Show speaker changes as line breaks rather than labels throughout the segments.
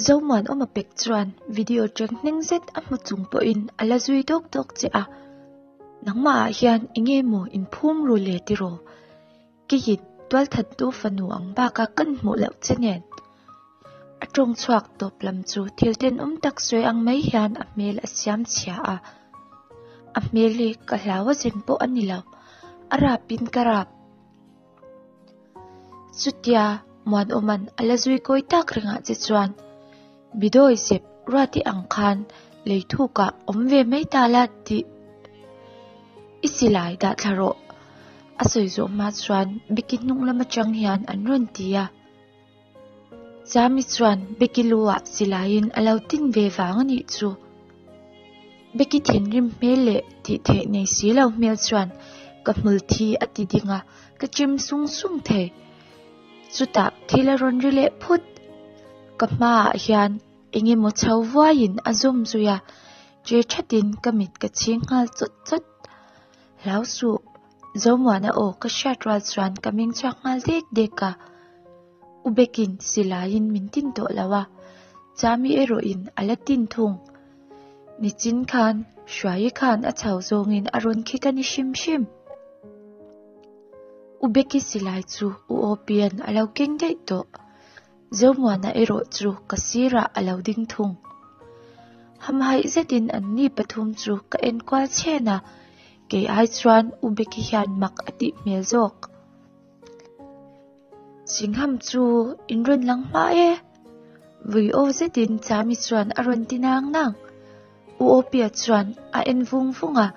Zomuanawma pek chuan video ṭeng hneng zet a hmu chung pawhin a la zui dawk dawk che a, nangmahah hian enge maw inphum ru le tiraw? Keiin tualthattu fanu ang baka kan hmuh loh che nen. A tawng chhuak tawp lam chu thil tenawm tak sawi ang mai hian a hmel a siam chhia a, a hmel hi ka hlau a zeng pawh a ni lo, a rapin ka rap. Chutia Muanawma'n a la zui kawi tak rengah che chuan Bidawi zep Ruati ang khan lei thukah awm ve mai ta la tih i silai dah thla rawh. A sawi zawh hma chuan Becky hnung lam atang hian an rawn ti a. Chami chuan Becky lu ah silaiin a lo tin ve vang a nih chu. Becky thinrim hmel leh tih theih nei si lo hmel chuan ka hmul thi a ti ding a, ka chim sung sung thei. Chutah thil a rawn ri leh phut. Ka hmaah hian eng emaw chho vuaiin a zawm zui a, che thatin ka mit ka chhing nghal chawt chawt. Hlau suh, Zomuana aw ka hriat rual chuan ka meng chhuak nghal dek dek a. U Bekin silaiin min tin tawh lo a, Chami erawhin a la tin thung. Nichin khan Hruaii khan a chho zawngin a rawn khik a ni hrim hrim. U Becky silai chu U Opian a lo keng daih tawh. Zomuana erawh chu ka sirah a lo ding thung. Hamhaih zetin anni pathum chu ka enkual chhen a, kei ai chuan U Becky hian mak a tih hmel zawk. Singham chu in rawn lang hma e. Vui aw zetin Chami chuan a rawn ti nang nang. U Opia chuan a en vung vung a,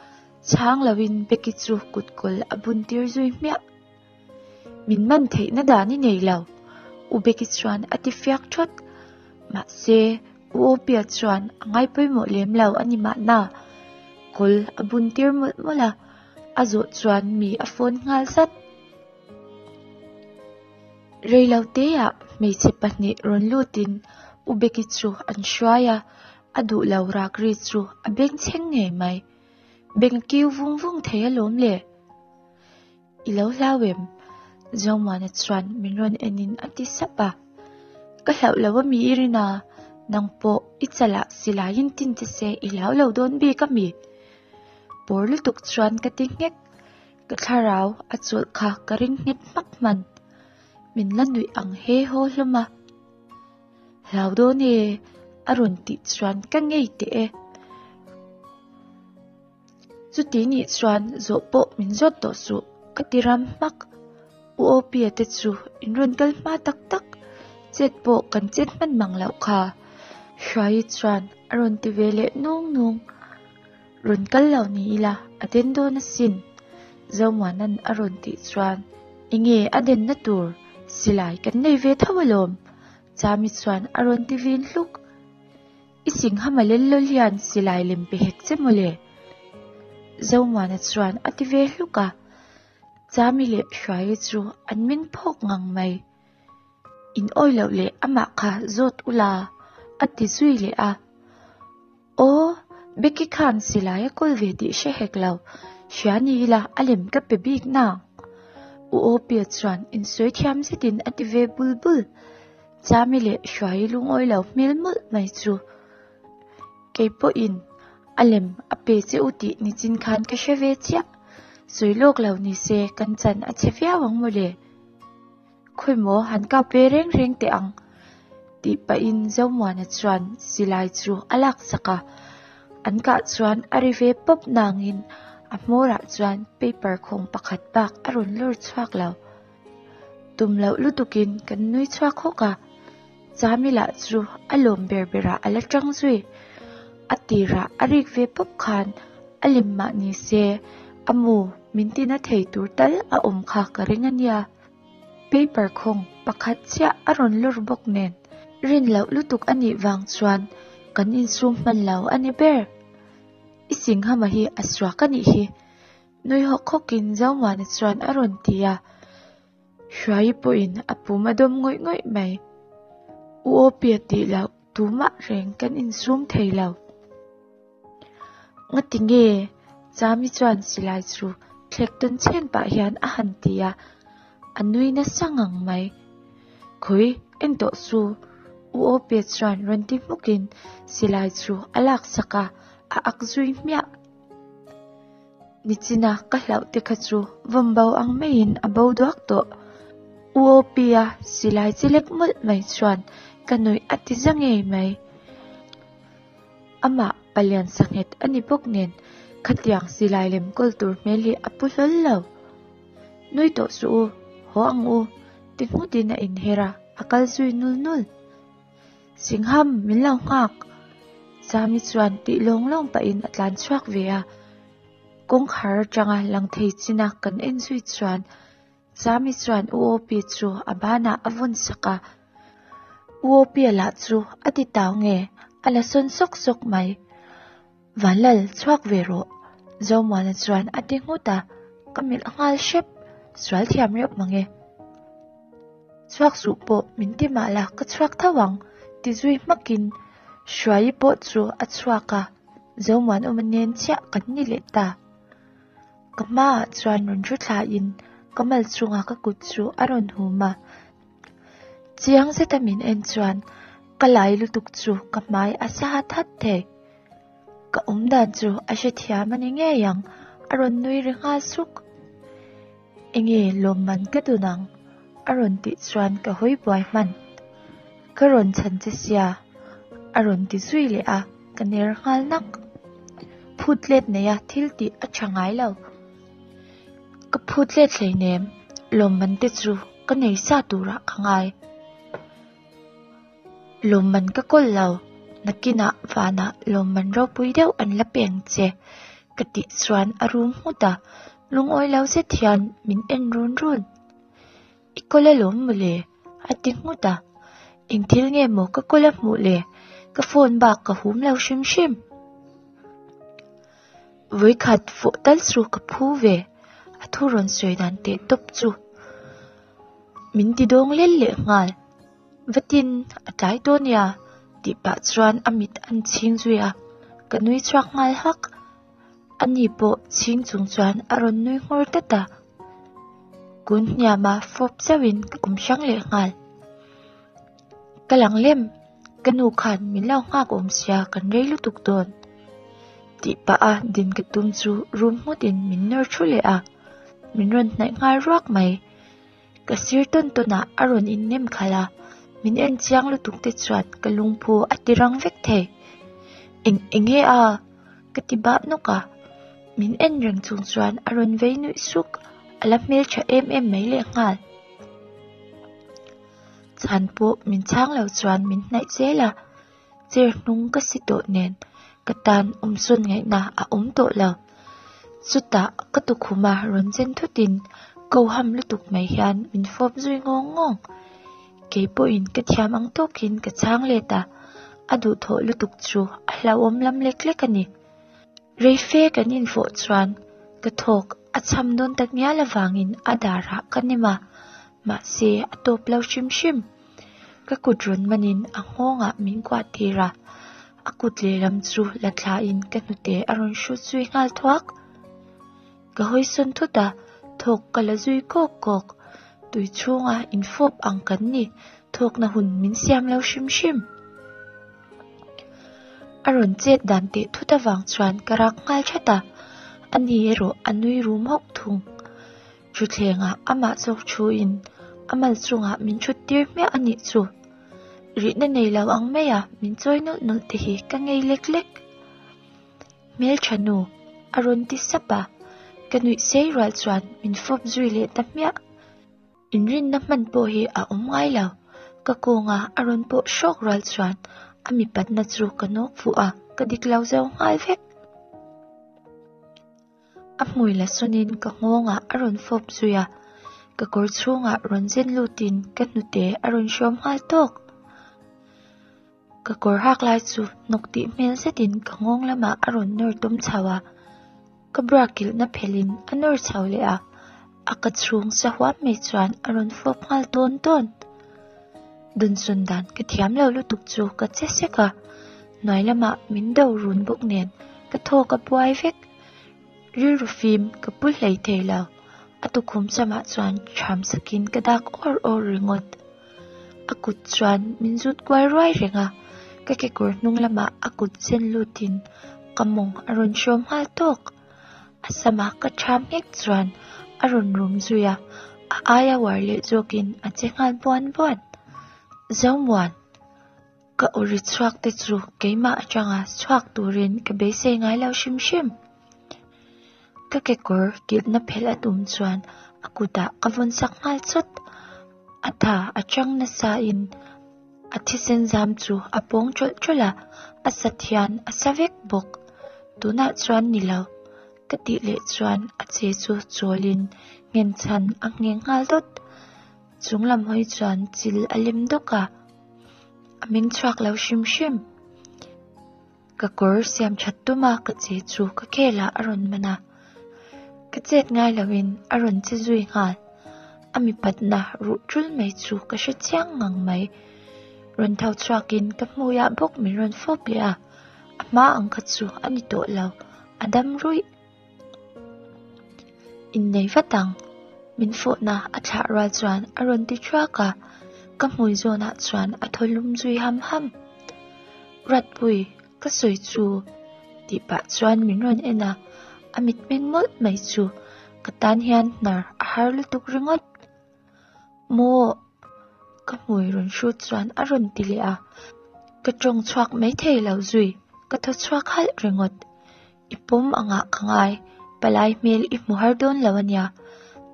chhang loin Becky chu kut kawl a bun tir zui hmiah. Min man theihna dan i nei lo, U Becky chuan a ti fiak thawt. Mahse, U Opia chuan a ngai pawimawh lem lo a ni mahna. Kawl a bun tir mawlh mawlh a, a zawh chuan mi a phone nghal zat. Reiloteah hmeichhe pahnih rawn lutin U Becky chu an hruai a, a duh lo rak ri chu a bengchheng ngei mai. Beng kiu vung vung thei alawm le. I lo hlau em? Zomuana chuan min rawn enin a ti sap a. Ka hlauh lo ami i rin a, nang pawh i chalah silaiin tin che se i hlau lo dawn bik ami? Pawr lutuk chuan ka ti nghek. Ka thlarau a chawlh kha ka ring nghet hmak hman. Min la nuih ang he haw hlawm a. Hlau dawn e, a rawn tih chuan ka ngei teh e. Chuti nih chuan zawh pawh min zawt tawh suh, ka ti ram hmak. U Opia te chu in rawn kal hma tak tak, chet pawh kan chet hman mang loh kha. Hruaii chuan a rawn ti ve leh nung nung. Rawn kal lo ni ila a den dawn asin, Zomuana'n a rawn tih chuan enge a denna tur silai kan nei ve tho alawm, Chami chuan a rawn ti vin hluk. I singham a lel lawl hian silai lem pe hek che mawle, Zomuana chuan a ti ve hluk a, Chami leh Hruaii chu an meng phawk ngang mai. In awi loh leh amah kha zawt ula, a ti zui leh a. Aw, Becky khan silai a kawl ve tih hre hek lo, hria ni ila a lem ka pe bik nang. U Opia chuan insawi thiam zetin a ti ve bul bul. Chami leh Hruaii lungawi lo hmel mawlh mai chu. Kei pawhin a lem a pe che u tih nichin khan ka hre ve chiah. Sawi lawk lo ni se kan chan a chhe viau ang mawle. Khawimaw han kap ve reng reng teh ang tih pahin Zomuana chuan silai chu a lak sak a, an kah chuan a ri ve pawp nangin a hmawrah chuan paper khawng pakhat bak a rawn lawr chhuak lo. Tum loh lutukin kan nui chhuak hawk a, Chami lah chu a lawm ber berah a la tang zui. A tirah a rik ve pawp khan a lem mah ni se a mu min tina thei tur tal a awm kha ka ring a nia. Paper khawng pakhat chiah a rawn lawr bawk nen rin loh lutuk a nih vang chuan kan insum hman lo a ni ber. I singhama hi a suak a nih hi, nui hawk hawkin Zomuana chuan a rawn ti a. Hruaii pawhin a pum a dawm ngawih ngawih mai. U Opia tih loh tumah reng kan insum thei lo. Ngati nge? Chami chuan silai chu thlek tawn chhen pah hian a han ti a, a nui nasa ngang mai. Khawi, en tawh su. U Awpia chuan rawn ti hmukin silai chu a laksak a, a ak zui hmiah. Nichina ka hlauh te kha chu vawm bo ang maiin a bo duak tawh. U Awpia silai che lek mawlh mai chuan ka nuih a ti za ngei mai. Amah palian sanghet a ni bawk nen khatiang silai lem kawl tur hmel hi a pu hlawl lo. Nui tawh suh u, haw ang u, ti nghutin a inher a, a kal zui nul nul. Singham, min lo nghak! Chami chuan tih lawng lawng pahin a tlan chhuak ve a. Kawngkhar atanga lang thei china kan en zui chuan Chami chuan U Opi chu a banah a vawn sak a. U Opia lah chu a ti tau nge, a la sawn sawk sawk mai. Vanlal, chhuak ve rawh. Zomuana chuan a ti nghut a, ka melh nghal hrep, sual thiam reuh mang e. Chhuak suh pawh min ti mah la ka chhuak tho ang, ti zui hmakin Hruaii pawh chu a chhuak a, Zomuanawma nen chiah kan ni leh ta. Ka hmaah chuan rawn thu thlain ka mal chunga ka kut chu a rawn hum a, chiang zeta min en chuan ka lai lutuk chu ka hmai a sa that thei. Ka awm dan chu a hrethiam a ni ngei ang, a rawn nui ri nghal suk. Enge lawmman ka dun ang? a rawn tih chuan ka hawi buai hman. Ka rawn chhan che sia, a rawn ti zui leh a, ka ner nghal nak. Phut let neia thil tih a tha ngai lo. Ka phut let hleinem, lawmman te chu ka nei sa turah ka ngai. Lawmman ka kawl lo, nakinah vanah lawmman ropui deuh an la peng che, ka tih chuan a rum nghut a, lungawi lo zet hian min en run run. I kawl alawm mawle, a ti nghut a, eng thil nge maw ka kawl a hmuh le, ka phone bak ka hum lo hrim hrim. Vawikhat fawh tal chu ka phu ve, a thu rawn sawi dan teh tawp chu min ti dawng lel leh nghal. Vatin a tlai dawn nia tih pah chuan a mit an chhing zui a, ka nui chhuak nghal hak. Ani pawh chhing chung chuan a rawn nui nghawr tlat a, kun hniama fawp zauhin ka awm hrang leh nghal. Ka lang lem, ka nu khan min lo nghak awm sia kan rei lutuk dawn tih pah a din ka tum chu rum nghutin min nawr thu leh a, min rawn hnaih nghal ruak mai. Ka sir tawn tawn ah a rawn in nem khalh a, min en chiang lutuk te chuan ka lungphu a ti rang vek thei. Eng enge a? Ka ti bah nawk a, min en reng chung chuan a rawn vei nuih suk, a la hmeltha em em mai leh nghal. Chhan pawh min chhang lo chuan min hnaih zel a, chair hnung ka si tawh nen ka tan awmsawn ngaihna a awm tawh lo. Chutah ka tukhum a rawn chen thutin ko ham lutuk mai hian min fawp zui ngawng ngawng. Kei pawhin ka thiam ang tawkin ka chhang let a, a duhthawh lutuk chu a hlauhawm lam lek lek a ni. Rei fe kan infawh chuan ka thawk a chham dawn tak ngial avangin a darah ka nem a, mahse a tawp lo hrim hrim. Ka kut rawn manin a nghawngah min kuah tir a, a kut lehlam chu la thlain ka hnute a rawn hrut zui nghal thuak. Ka hawi sawn thut a, thawk ka la zui kawk kawk. Tui chhunga infawp ang kan ni, thawkna hun min siam lo hrim hrim. A rawn chet dan teh thut avang chuan ka rak nghal that a, ani erawh a nui rum hawk thung. Thutthlengah amah zawk thuin a mal chungah min thut tir hmiah a nih chu. Rihna nei lo ang maia min chawi nawlh nawlh te hi ka ngei lek lek. Hmeltha nu, a rawn ti sap a, ka nuih sei rual chuan min fawp zui leh ta hmiah. Inrinna hman pawh hi a awm ngai lo, ka kawnga a rawn pawh hrawk rual chuan a mipatna chu ka nawk fuh a, ka dik lo zo nghal vek. A hmui la sawnin ka nghawngah a rawn fawp zui a, ka kawr chhungah rawn zen lutin ka hnute a rawn hrawm nghal tawk. Ka kawr hak lai chu hnawk tih hmel zetin ka nghawng lamah a rawn nawr tawm chho a, ka bra kilhna phelhin a nawr chho leh a, a ka chhung sa huam mai chuan a rawn fawp nghal tawn tawn. Dawnsawn dan ka thiam lo lutuk chu ka che sek a, hnuai lamah min do run bawk nen ka thawk a buai vek. Rilru fim ka pu hlei thei lo, a tukhum chamah chuan ṭham sakin ka dak awr awr ringawt. A kut chuan min zut kual ruai reng a, ka kekawr hnung lamah a kut zen lutin ka mawng a rawn hrawm nghal tawk. A sama ka ṭham nghek chuan a rawn rum zui a, a aia uar leh zawkin a che nghal buan buan. Zomuan! Ka aw ri chhuak te chu keimah atanga chhuak turin ka beisei ngai lo hrim hrim. Ka kekawr kilhna phelh a tum chuan a kutah ka vawn sak nghal chawt. A tha a chang nasa in a thisen zam chu a pawng tawlh tawlh a, a sat hian a sa vek bawk. Tunah chuan ni lo, ka tih leh chuan a che chu chawlin nghenchhan a ngheng nghal dawt. Chung lam hawi chuan chil a lem dawk a, a meng chhuak lo hrim hrim. Ka kawr siam that tum a ka che chu ka khel ah a rawn man a, ka chet ngai lo in a rawn che zui nghal. A mipatna ruh tul mai chu ka hre chiang ngang mai. Rawn tho chhuak in ka hmui ah bawk min rawn fawp leh a, a hma ang kha chu a ni tawh lo, a dam ruih. Innei vat ang, min fawhna a thlah rual chuan a rawn ti thuak a, ka hmui zawnah chuan a thaw lum zui ham ham. Ratpui, ka sawi chu tih pah chuan min rawn en a, a mitmeng mawlh mai chu ka tan hian hnar a har lutuk ringawt. Maw? Ka hmui rawn hrut chuan a rawn ti leh a, ka tawng chhuak mai thei lo zui, ka thaw chhuak halh ringawt. I pawm angah ka ngai, palai hmel i hmu har dawn lo ania,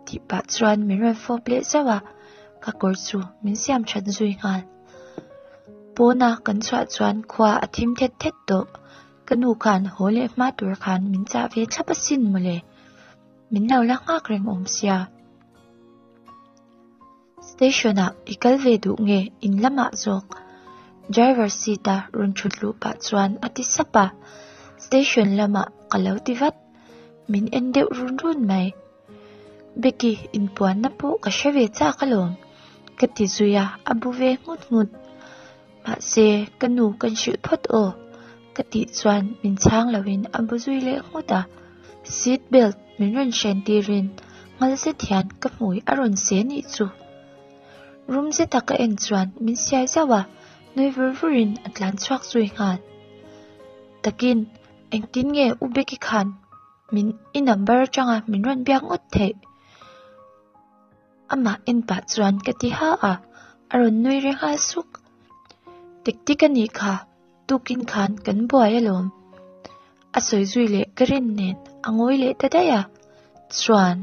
tih pah chuan min rawn fawp leh zauh a, ka kawr chu min siam that zui nghal. Pawna kan chhuah chuan khua a thim thet thet tawh, ka nu khan haw leh hma tur khan min chah ve thlap asin mawle, min lo la nghak reng awm sia. Station ah i kal ve duh nge in lamah zawk? Driver seat a rawn thut luh pah chuan a ti sap a, station lamah ka lo ti vat, min en deuh run run mai. Becky inpuanna pawh ka hre ve chak alawm ka ti zui a, a bu ve nghut nghut. Mahse ka nu kan hrilh phawt aw ka tih chuan min chhang loin a bu zui leh nghut a, seat belt min rawn hren tirin nghal zet hian ka hmui a rawn se nih chu. Rum zeta ka en chuan min siai zauh a, nui vur vurin a tlan chhuak zui nghal. Takin engtin nge U Becky khan min i number atanga min rawn biak ngawt theih? Amah en pah chuan ka ti ha a, a rawn nui ri nghal suk. Tik tik a nih kha, tukin khan kan buai alawm. A sawi zui leh ka rin nen a ngawi leh ta daih a. Chuan,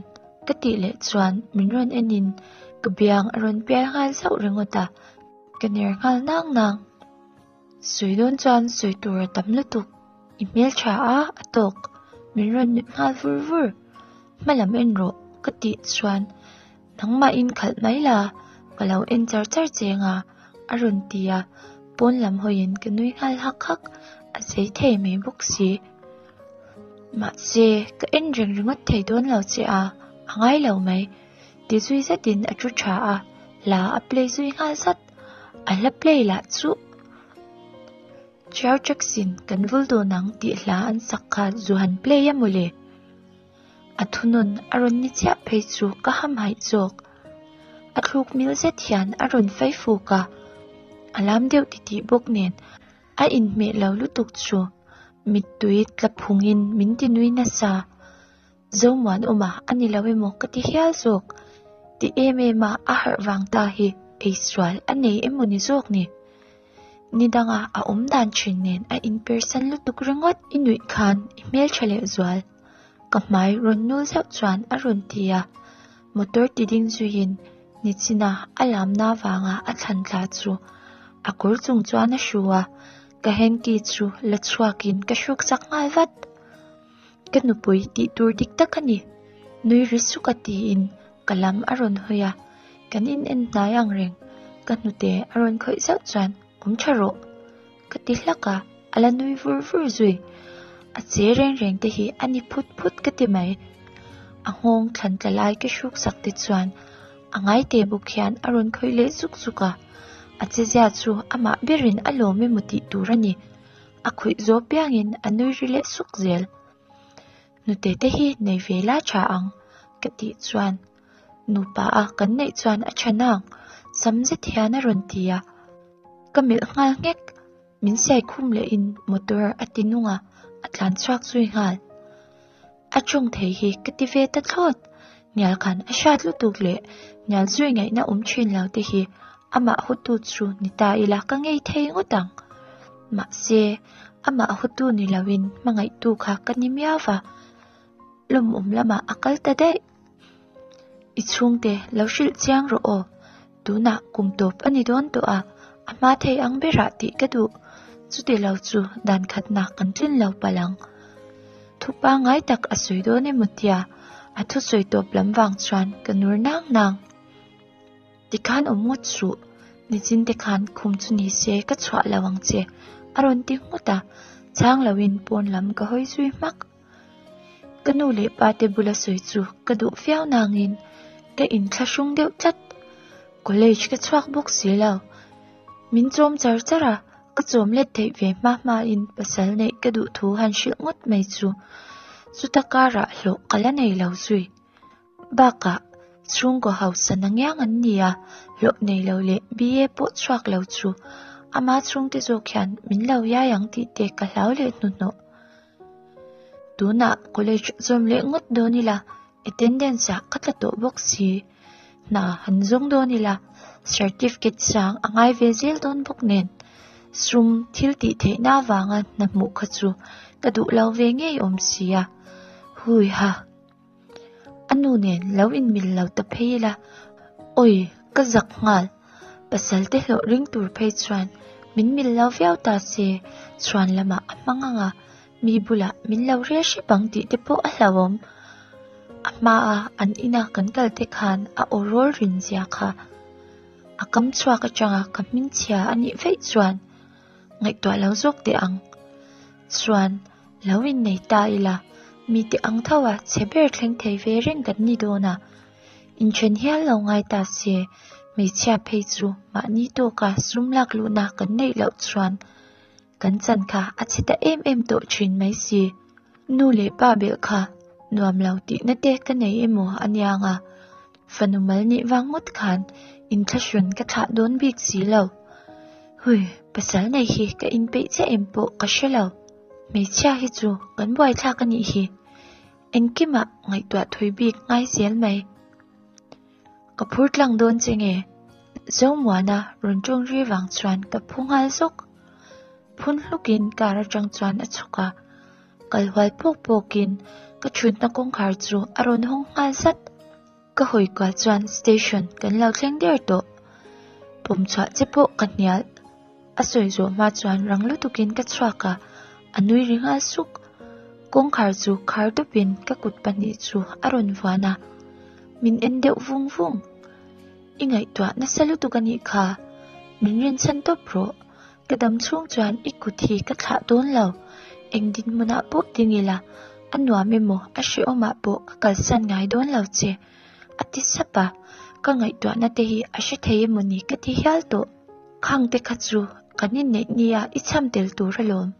ka tih leh chuan min rawn enin ka biang a rawn pial nghal zauh ringawt a, ka ner nghal nang nang. Sawi dawn chuan sawi tur a tam lutuk, i hmeltha a, a tawk, min rawn nuih nghal vur vur. Hma lam en rawh ka tih chuan nangmahin khalh mai la ka lo en char char cheng a a rawn ti a, pawn lam hawiin ka nui nghal hak hak, a zei thei mai bawk si. Mahse ka en reng ringawt thei dawn lo che a, a ngai lo mai ti zui zetin a thu tha a, hla a play zui nghal zat, a hla play lah chu. Chiau Jackson kan vul dawn ang tih hla an sak kha zu han play a mawle. A thunawn a rawn ni chiah phei chu ka hamhaih zawk. A thluk mil zet hian a rawn fai fuk a, a lam deuh titih bawk nen a inhmeh lo lutuk chu mittui tla phungin min ti nui nasa. Zomuanawma a ni lo emaw ka ti hial zawk. Ti em em a a harh vang ta hi eisual a nei emaw ni zawk ni. Ni danga a awm dan thin nen a inpersan lutuk ringawt i nuih khan i hmeltha leh zual. Ka hmai rawn nul zauh chuan a rawn ti a, motor ti ding zuiin nichina a lamna vanga a thlan tla chu a kawr chung chuan a hru a, ka hanky chu la chhuakin ka hruk chak nghal vat. Ka nupui tih tur dik tak a ni, nui ri suk a tiin ka lam a rawn hawi a, kan in en hnai ang reng, ka hnute a rawn khawih zauh chuan awm tha rawh ka ti hlak a, a la nui vur vur zui, a che reng reng te hi a ni phut phut ka ti mai, a nghawng thlan tla lai ka hruk sak te chuan a ngai te bawk hian a rawn khawih leh zuk zuk a, a che zia chu amah berin a lawm emaw tih tur a ni. A khawih zawh piangin a nui ri leh suk zel. Nute te hi nei ve la tha ang ka tih chuan nupa a kan neih chuan a tha nang. Sam zet hian a rawn ti a, ka melh nghal nghek. Min siai khum lehin motor a ti nung a, a tlan chhuak zui nghal. A tawng thei hi ka ti ve ta thlawt. Hnial khan a hriat lutuk leh hnial zui ngaihna awm thin lo te hi amah hawtu chu ni ta ila ka ngei thei ngawt ang. Mahse, amah hawtu ni loin hmangaihtu kha ka ni miau va, lawmawm lamah a kal ta daih. I chhungte lo hrilh chiang rawh aw, tunah kum tawp a ni dawn tawh a, a hma thei ang berah tih ka duh, chuti lo chu dan khatna kan tlin lo palh ang. Thu pangngai tak a sawi dawn emaw tia a thusawi tawp lam vang chuan ka nur nang nang. Tikhan awm ngawt suh, nichin te khan khum chu ni se ka chhuah lo ang che a rawn ti nghut a, chhang loin pawn lam ka hawi zui hmak. Ka nu leh pa te bula sawi chu ka duh viau nangin ka inthlahrung deuh tlat. College ka chhuak bawk si lo. Min chawm char char a, ka chawm let theih ve hma hmain pasal neih ka duh thu han hrilh ngawt mai chu chuta karah hlawh ka la nei lo zui. Bakah chhungkaw hausa na ngiang an ni a, hlawh nei lo leh BA pawh chhuak lo chu ama chhungte zawk hian min lo iai ang tih te ka hlau leh hnuhnawh. Tunah college zawm leh ngawt dawn ila attendance ah ka tla tawh bawk si. Hna han zawng dawn ila certificate sang a ngai ve zel dawn bawk nen sum thil tih theihna avanga hna hmuh kha chu ka duh lo ve ngei awm si a. Hui ha! A nu nen lo inmil lo ta phei ila, awi ka zak nghal. Pasal te hlawh ring tur phei chuan min mil lo viau ta se, chhuan lamah a hmang ang a, mi bulah min lo rel hrep ang tih te pawh a hlauhawm. A hmaa an ina kan kal te khan a aw rawl rin zia kha a kam chhuak atanga ka hmingchhia a nih vaih chuan ngaihtuah lo zawk teh ang. Chuan lo innei ta ila, mite ang tho a chhe ber thleng thei ve reng kan ni dawn a. Inthen hial lo ngai ta se, hmeichhia phei chu mahni tawka sum lak luhna kan neih loh chuan kan chan kha a chhe ta em em tawh thin mai si. Nu leh pa belh kha nuam lo tihna te ka nei emaw a niang a, fanu mal nih vang ngawt khan inthlahrun ka thlah dawn bik si lo. Hui, pasal nei hi ka inpeih chiah em pawh ka hre lo. Hmeichhia hi chu kan buaithlak a nih hi. Engkimah ngaihtuah thui bik ngai zel mai. Ka phur tlang dawn che nge? Zomuana rawn tawng ri vang chuan ka phu nghal zawk. Phun hlukin car atang chuan a chhuk a, kal hual pawk pawkin ka thutna kawngkhar chu a rawn hawng nghal zat. Ka hawi kual chuan station kan lo thleng der tawh. Pawm chhuah che pawh ka hnial. A sawi zawh hma chuan rang lutukin ka chhuak a, a nui ri nghal suk. Kawngkhar chu khar dawpin ka kut pahnih chu a rawn vuan a, min en deuh vung vung. I ngaihtuah nasa lutuk a nih kha, min rinchhan tawp rawh. Ka dam chhung chuan i kut hi ka thlah dawn lo, eng dinhmunah pawh ding ila, a nuam emaw a hrehawmah pawh ka kalsan ngai dawn lo che, a ti sap a, ka ngaihtuahna te hi a hre thei emaw ni ka ti hial tawh. Khang te kha chu kan inneih nia i cham tel tur alawm,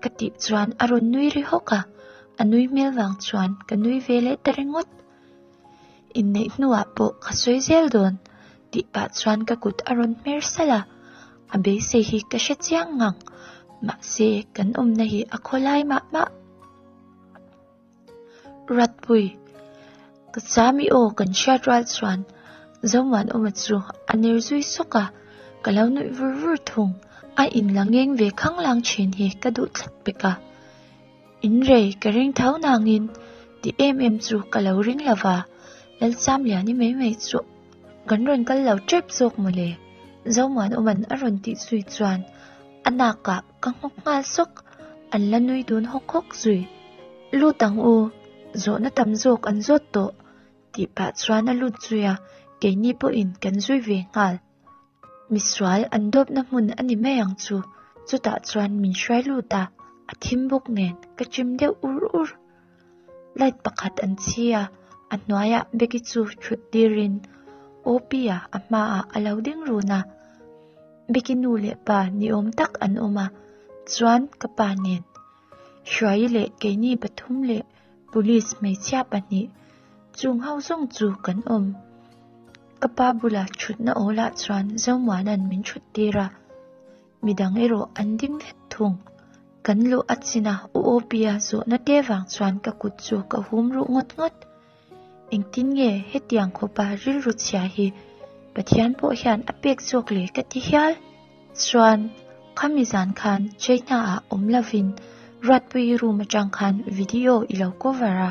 ka tih chuan a rawn nui ri hawk a, a nui hmel vang chuan ka nui ve leh ta ringawt. Inneih hnuah pawh ka sawi zel dawn tih pah chuan ka kut a rawn hmer salh a, a beisei hi ka hre chiang ngang, mahse kan awmna hi a khawlai mah mah. Ratpui, ka chami aw kan hriat rual chuan Zomuanawma chu a ner zui sawk a, ka lo nuih vur vur thung, a inla ngeng ve khanglang thin hi ka duh tlat pek a. In rei ka ring tho nangin ti em em chu ka lo ring lo va, Lalsamliani mai mai chu kan rawn kal lo tep zawk mawle, Zomuanawma'n a rawn tih zui chuan a nakah ka nghawk nghal sawk, an la nui dun hawk hawk zui. Lut ang u, zawhna tam zawk an zawt tawh tih pah chuan a lut zui a, keini pawhin kan zui ve nghal. Misual an dawpna hmun a ni mai ang chu, chutah chuan min hruai lut a, a thim bawk nen ka chim deuh ur ur. Light pakhat an chhi a, a hnuaiah Becky chu thut tirin Opi-a a hmaah a lo ding run a. Becky nu leh pa ni awm tak an awm a, chuan ka pa nen Hruaii leh keini pathum leh Police hmeichhia pahnih chung ho zawng chu kan awm. Ka pa bula thutna awlah chuan Zomuana'n min thut tir a, midang erawh an ding vek thung. Kan luh a chin a, U Opi-a zawhna te vang chuan ka kut chu ka hum ruh ngawt ngawt. Engtin nge hetiang khawpa rilru chhia hi Pathian pawh hian a pek zawk le ka ti hial. Chuan, khami zan khan China-ah awm lovin Ruatpuii room atang khan video i lo cover a.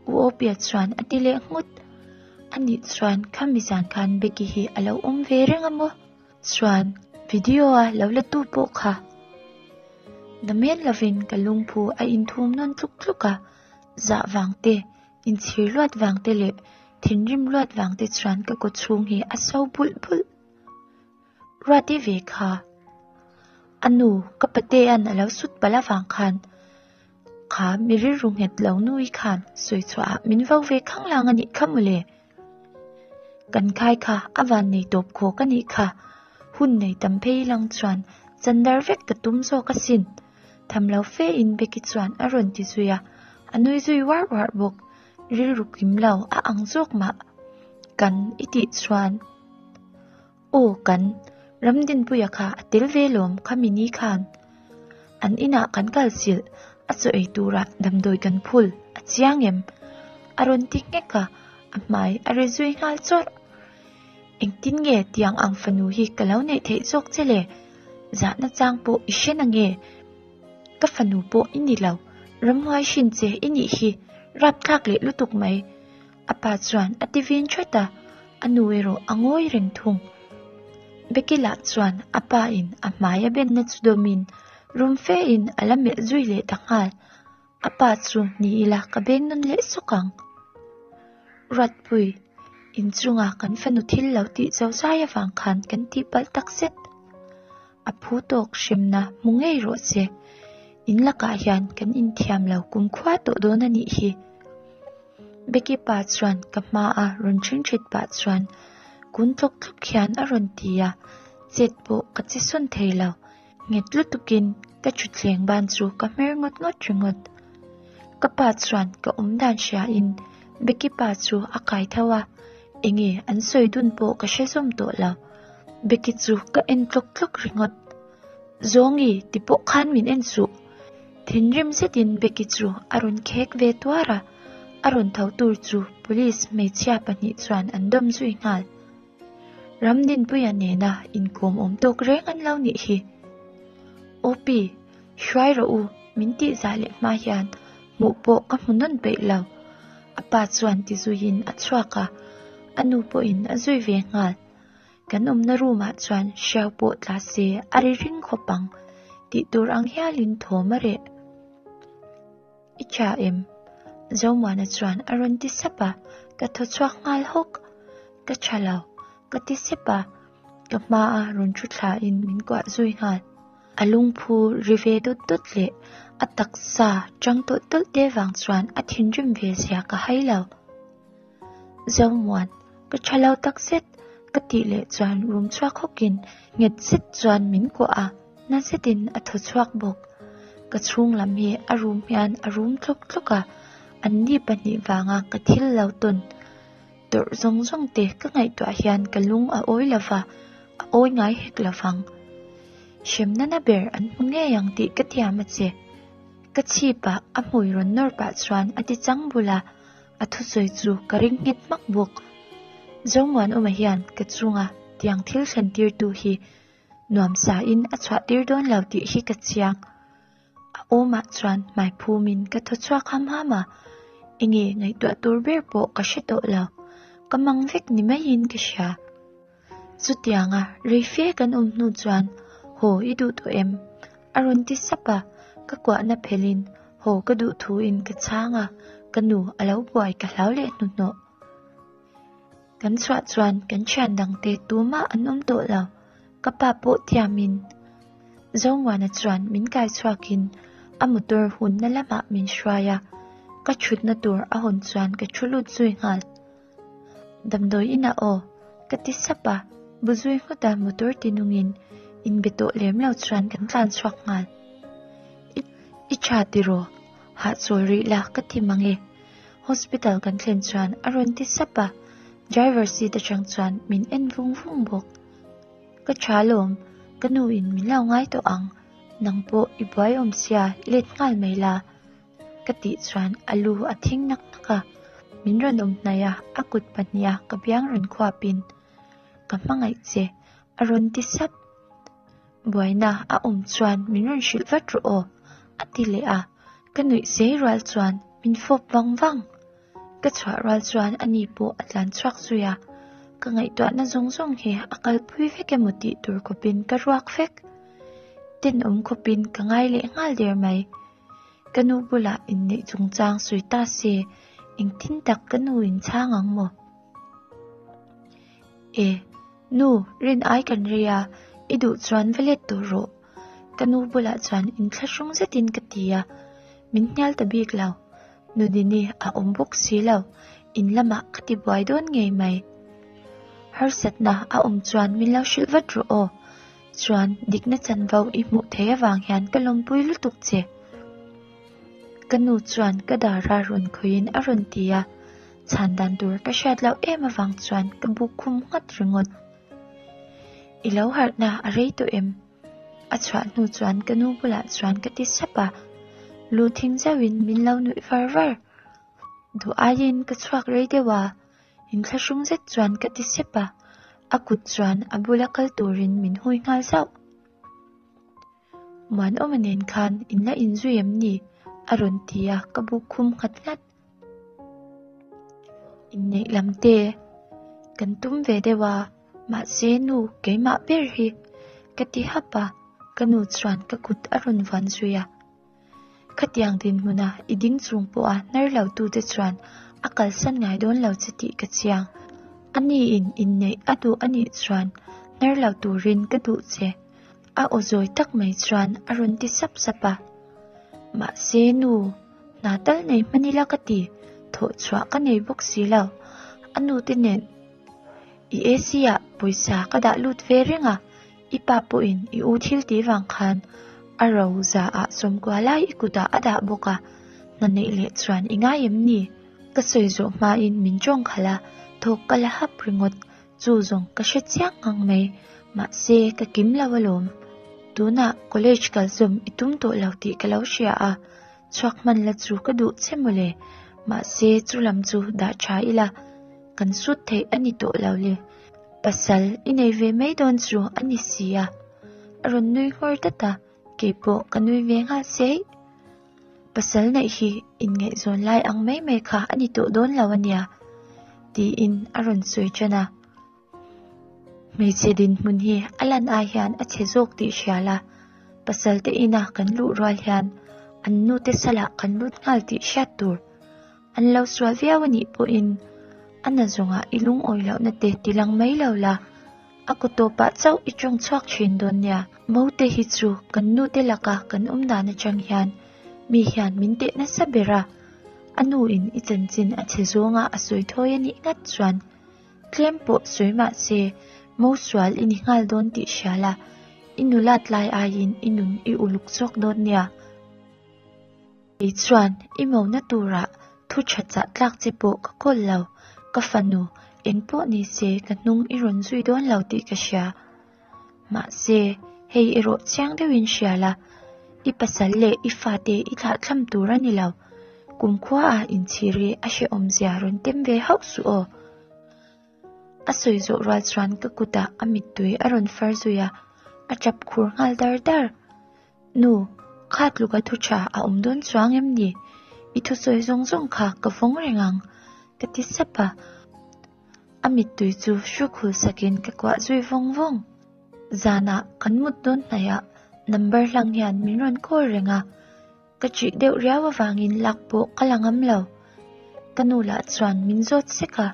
U Opia chuan a ti leh nghut. Anih chuan khami zan khan Becky hi a lo awm ve reng a maw? Chuan, video-a lo la tu pawh kha. Namen lovin ka lungphu a inthum nawn tluk tluk a, zah vang te, inchhir luat vang te leh thinrim luat vang te chuan ka kawchhung hi a so bulh bulh. Ruati ve kha. A nu, ka patea'n a lo sut palh avang khan kha mi rilru nghet lo nui khan sawi chhuahah min vo ve khanglang a nih kha mawle. Kan khai kha a van nei tawp khawk a nih kha. Hun nei tam phei lang chuan chandar vek ka tum zawk asin. Tham lo fe in Becky chuan a rawn ti zui a, a nui zui uar uar bawk. Rilru kim lo a ang zawk mah. Kan i tih chuan. Aw kan Ramdinpuia kha a tel ve lawm khami ni khan. An inah kan kal chilh, a chaw ei turah damdawi kan phul, a chiang em? A rawn ti nghek a, a hmai a ri zui nghal chawrh. Engtin nge tiang ang fanu hi ka lo neih theih zawk che le? Zahna chang pawh i hre na nge? Ka fanu pawh i ni lo, ramhuai hrin che i nih hi, rapthlak leh lutuk mai. A pa chuan a ti vin thawt a, a nu erawh a ngawi reng thung. Becky lah chuan a pa in a hmai a benna chu dawmin rum fe in a la melh zui leh ta nghal. A pa chu ni ila ka beng nawn leh sawk ang. Ruatpui, inchunga kan fanu thil lo tih zo zai avang khan kan tihpalh takzet. A phu tawk hremna hmu ngei rawh se. In lakah hian kan inthiam lo kumkhua tawh dawn a nih hi. Becky pa chuan ka hmaa rawn ṭhinṭhit pah chuan kun tlawk tlawk hian a rawn ti a, chet pawh ka che sawn thei lo. Nghet lutukin ka ṭhutthleng ban chu ka hmer ngawt ngawt ringawt. Ka pa chuan ka awm dan hriain Becky pa chu a kai tho a, enge an sawi dun pawh ka hre zawm tawh lo. Becky chu ka en tlawk tlawk ringawt. Zawngi ti pawh khan min en suh. Thinrim zetin Becky chu a rawn khek ve tuar a, a rawn tho tur chu police hmeichhia pahnih chuan an dawm zui nghal. Ramdinpuia nena inkawm awm tawk reng an lo nih hi. Opi, hruai rawh u, min tih zah leh hma hian hmuh pawh ka hmu nawn peih lo. A pa chuan ti zuiin a chhuak a, a nu pawhin a zui ve nghal. Kan awmna room ah chuan hriau pawh tla se a ri ring khawp ang tih tur ang hialin thawm a reh. I tha em? Zomuana chuan a rawn ti sap a, ka thaw chhuak nghal hawk. Ka tha lo, ka ti sep a, ka hmaa rawn thu thlain min kuah zui nghal. A lungphu ri ve dawt dawt leh a taksa tang tawlh tawlh te vang chuan a thinrim ve zia ka hai lo. Zomuan, ka tha lo tak zet, ka tih leh chuan rum chhuak hawkin nghet zet chuan min kuah a, na zetin a thaw chhuak bawk. Ka chhung lam hi a rum hian a rum tlawk tlawk a, anni pahnih vanga ka thil lo tawn tawrh zawng zawng te ka ngaihtuah hian ka lung a awi lo va, a awi ngai hek lo vang. Hremna na ber an hmu ngei ang tih ka tiam a che. Ka chhip ah a hmui rawn nawr pah chuan a ti chang bul a. A thusawi chu ka ring nghet hmak bawk. Zomuanawma hian ka chunga tiang thil thlen tirtu hi nuamsa in a chhuah tir dawn lo tih hi ka chiang. A awmah chuan hmai phumin ka thaw chhuak ham ham a, enge ngaihtuah tur ber pawh ka hre tawh lo. Ka mang vek ni maiin ka hria. Chutianga rei fe kan awm hnu chuan haw i duh tawh em? A rawn ti sap a, ka kuahna phelhin haw ka duh thuin ka chhang a, ka nu a lo buai ka hlau leh hnuhnawh. Kan chhuah chuan kan thian dangte tumah an awm tawh lo, ka pa pawh thiamin Zomuana chuan min kai chhuakin a motor hunna lamah min hruai a, ka thutna tur a hawn chuan ka thu lut zui nghal. Damdawi inah aw, ka ti sap a, bu zui nghut a motor ti nungin inbe tawh lem lo chuan kan tlan chhuak nghal. I tha tiraw? Hahchawl rih la ka ti mang e. Hospital kan thlen chuan a rawn ti sap a. Driver seat atang chuan min en vung vung bawk. Ka tha lawm, ka nu in min lo ngai tawh ang, nang pawh i buai awm sia let nghal mai la ka tih chuan a lu a thing nak nak a, min rawn awm hnaih a, a kut pahniha ka biang rawn khuap in ka hmangaih che a rawn ti sap. Buaina a awm chuan min rawn hrilh vat rawh aw a ti leh a, ka nuih sei rual chuan min fawp vang vang. Ka chhuah rual chuan ani pawh a tlan chhuak zui a, ka ngaihtuahna zawng zawng hi a kalpui vek emaw tih tur khawpin ka ruak vek. Tenawm khawpin ka ngai leh nghal der mai. Ka nu bulah inneih chungchang sawi ta se, engtin tak ka nu in chhang ang maw? E, nu, rin ai kan rei a, i duh chuan va let tawh rawh. Ka nu bulah chuan inthlahrung zetin ka ti a, min hnial ta bik lo. Nudini a awm bawk si lo, in lamah ka ti buai dawn ngei mai. Harsatna a awm chuan min lo hrilh vat rawh aw. Chuan dikna chanvo i hmuh theih avang hian ka lawmpui lutuk che. Ka nu chuan ka dara rawn khawihin a rawn ti a, chhan dan tur ka hriat loh em avang chuan ka buk khum nghat ringawt. I lo harhna a rei tawh em? A chhuah hnu chuan ka nu bulah chuan ka ti sap a, lu thing zauhin min lo nuih var var. Duh aiin ka chhuak rei deuh a, inthlahrung zet chuan ka ti sep a, a kut chuan a bula kal turin min hui nghal zauh. Muanawma nen khan in la inzui em ni? a rawn ti a, ka buk khum nghat nghat. Inneih lam te kan tum ve deuh a, mahse nu keimah ber hi ka ti hap a, ka nu chuan ka kut a rawn vuan zui a. Khatiang dinhmuna i ding chung pawha hnar lo tute chuan a kalsan ngai dawn lo che tih ka chiang. A niin inneih a duh a nih chuan hnar lo turin ka duh che. A aw zawi tak mai chuan a rawn ti sap sap a. Mahse nu, hna tal nei hman ila ka ti, thawh chhuah ka nei bawk si lo. A nu te nen i AC ah pawisa ka dah lut ve reng a, i pa pawhin i u thil tih vang khan a ro za ah sawmkua lai i kutah a dah bawk a, hna neih leh chuan i ngai em ni? Ka sawi zawh hmain min tawng khalh a, thawk ka la hap ringawt. Chu zawng ka hre chiang ngang mai, mahse ka kim lo alawm. Tunah college kal zawm i tum tawh lo tih ka lo hria a, chhuak hman la chu ka duh che mawle, mahse chu lam chu dah tha ila, kan sut theih a ni tawh lo le. Pasal i nei ve mai dawn chu a ni si a, a rawn nui nghawr dat a, keipawh ka nui ve nghal sei. Pasal neih hi inngaihzawn lai ang mai mai kha a ni tawh dawn lo a nia, tiin a rawn sawi ṭan a. Hmeichhe dinhmun hi a lan ai hian a chhe zawk tih hria la, pasal te ina kan luh rual hian an nute salah kan lut nghal tih hriat tur. An lo sual viau a nih pawhin a na zawngah i lungawi lohna te tilang mai lo la. A kaw tawpah chauh i tawng chhuak thin dawn nia. Mote hi chu kan nute laka kan awm dan atang hian mi hian min teh nasa ber a, a nu in i chanchin a chhe zawnga a sawi thawi a nih ngat chuan tlem pawh sawi mah se mo sual i ni nghal dawn tih hria la, i nulat lai aiin i nun i uluk zawk dawn nia. Kei chuan i mona turah thu tha chah tlak che pawh ka kawl lo, ka fanu eng pawh ni se ka hnung i rawn zui dawn lo tih ka hria. Mahse, hei erawh chiang deuhin hria la, i pasal leh i fate i thlahthlam tur a ni lo, kumkhua ah inchhir hi a hrehawmzia rawn tem ve hauh suh aw. A sawi zawh rual chuan ka kutah a mittui a rawn far zui a, a tap khur nghal dar dar. Nu, kha tluka thu tha a awm dawn chuang em ni? I thusawi zawng zawng kha ka vawng reng ang, ka ti sap a. A mittui chu hruk hul sakin ka kuah zui vawng vawng. Zanah kan mut dawn hnaihah number hlang hian min rawn call reng a. Ka ṭih deuh riau avangin lak pawh ka la ngam lo. Ka nu lah chuan min zawt sek a,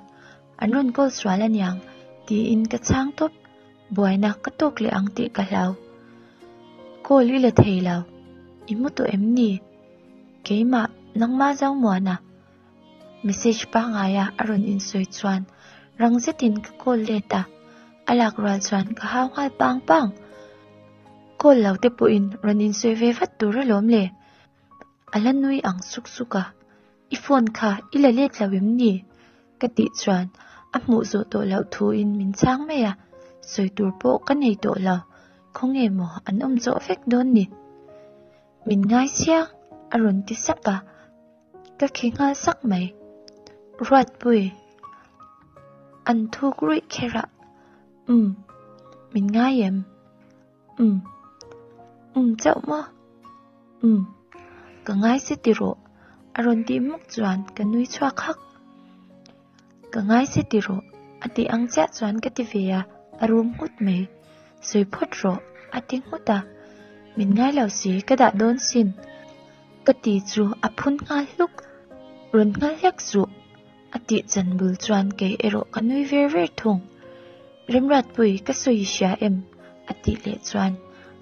an rawn call sual aniang tiin ka chhang tawp. Buaina ka tawk leh ang tih ka hlau. Call i la thei lo, i hmu tawh em ni? Keimah, nangmah Zomuana. Message pangaia a rawn insawi chuan rang zetin ka call let a, a lak rual chuan ka hau nghal pang pang. Call lo te pawhin rawn insawi ve vat tur alawm le. A la nui ang suk suk a, I phone kha i la let lo em ni? Ka tih chuan A hmuh zawh tawh loh thuin min chhang mai a, sawi tur pawh ka nei tawh lo, khawnge maw an awm zawh vek dawn ni? Min ngai chiang, a rawn ti sap a, ka khi nghal sak mai. Ruatpui, an thuk ruih kher a, Umm, min ngai em? Umm. Umm chauh maw? Umm. Ka ngai che ti rawh, a rawn tih hmuk chuan ka nui chhuak hak. Ka ngai che ti rawh, a tih ang chiah chuan ka ti ve a, a rum nghut mai. Sawi phawt rawh, a ti nghut a. Min ngai lo si, ka dah dawn sin. Ka ti chu a phun nghal hluk. Rawn nghal hlek suh, a tih chan bul chuan kei erawh ka nui ver ver thung. Remratpui, ka sawi hria em? a tih leh chuan,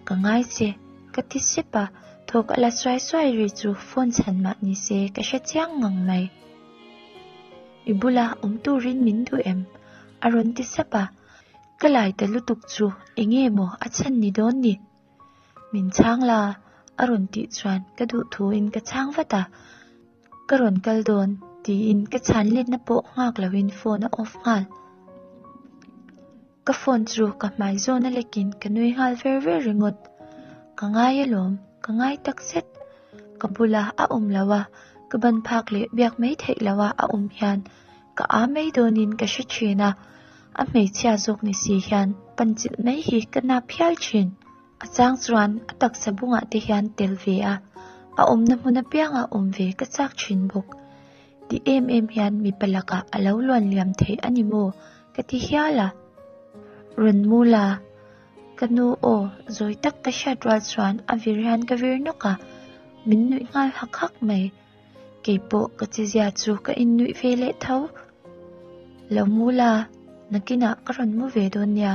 Ka ngai che, ka ti sep a, thawk a la suai suai ri chu phone chhan mah ni se ka hre chiang ngang mai. I bula awm turin min duh em? a rawn ti sap a, ka lai ta lutuk chu enge maw a chhan ni dawn ni? Min chhang la, a rawn tih chuan ka duh thuin ka chhang vat a, Ka rawn kal dawn, tiin ka chhan letna pawh nghak loin phone a off nghal. Ka phone chu ka hmai zawn a lekin ka nui nghal ver ver ringawt. Ka ngai alawm, ka ngai tak zet. Ka bula a awm lo a, ka ban phak leh biak mai theih lo a a awm hian ka â mai dawnin ka hre thin a, a hmeichhia zawk ni si hian pan chilh mai hi ka nap hial thin. A chang chuan a taksa bungah te hian tel ve a, a awmna hmun apianga awm ve ka chak thin bawk. Ti em em hian mipa lakah a lo luan liam theih a ni maw ka ti hial a. Rawn mu la, ka nu aw zawi tak ka hriat rual chuan a vir hian ka vir nawk a, min nuih nghal hak hak mai. Keipawh ka chizia chu ka innuih ve leh tho. Lo mu la, nakinah ka rawn mu ve dawn nia.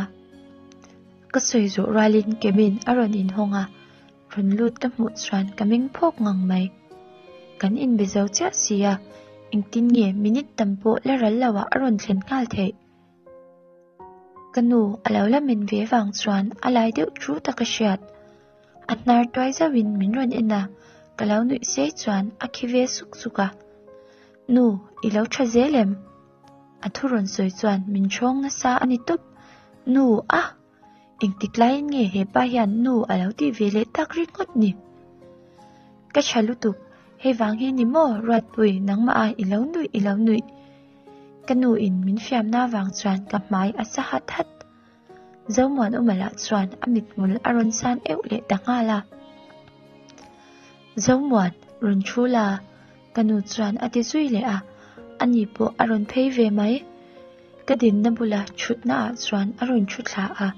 Ka sawi zawh rualin cabin a rawn inhawng a, rawn lut ka hmuh chuan ka meng phawk ngang mai. Kan inbe zo chiah si a, engtin nge minute tam pawh la ral lo ah a rawn thlen nghal theih? Ka nu a lo la men ve vang chuan a lai deuh thu tak a hriat. A hnar tuai zauhin min rawn en a, ka lo nuih sei chuan a khi ve suk suk a. Nu, i lo tha zel em? A thu rawn sawi chuan min ṭhawng nasa a ni tawp. Nu a! Engtik laiin nge he pa hian nu a lo tih ve leh tak ringawt ni? Ka ṭha lutuk, hei vang hi ni maw Ruatpui nangmah a i lo nuih i lo nuih. Ka nu in min fiamna avang chuan ka hmai a sa hat hat. Zomuanawma lah chuan a mithmul a rawn san euh leh ta nghal a. Zomuan, rawn thu la, ka nu chuan a ti zui leh a, ani pawh a rawn phei ve mai. Ka dinna bula thutna ah chuan a rawn thu thla a,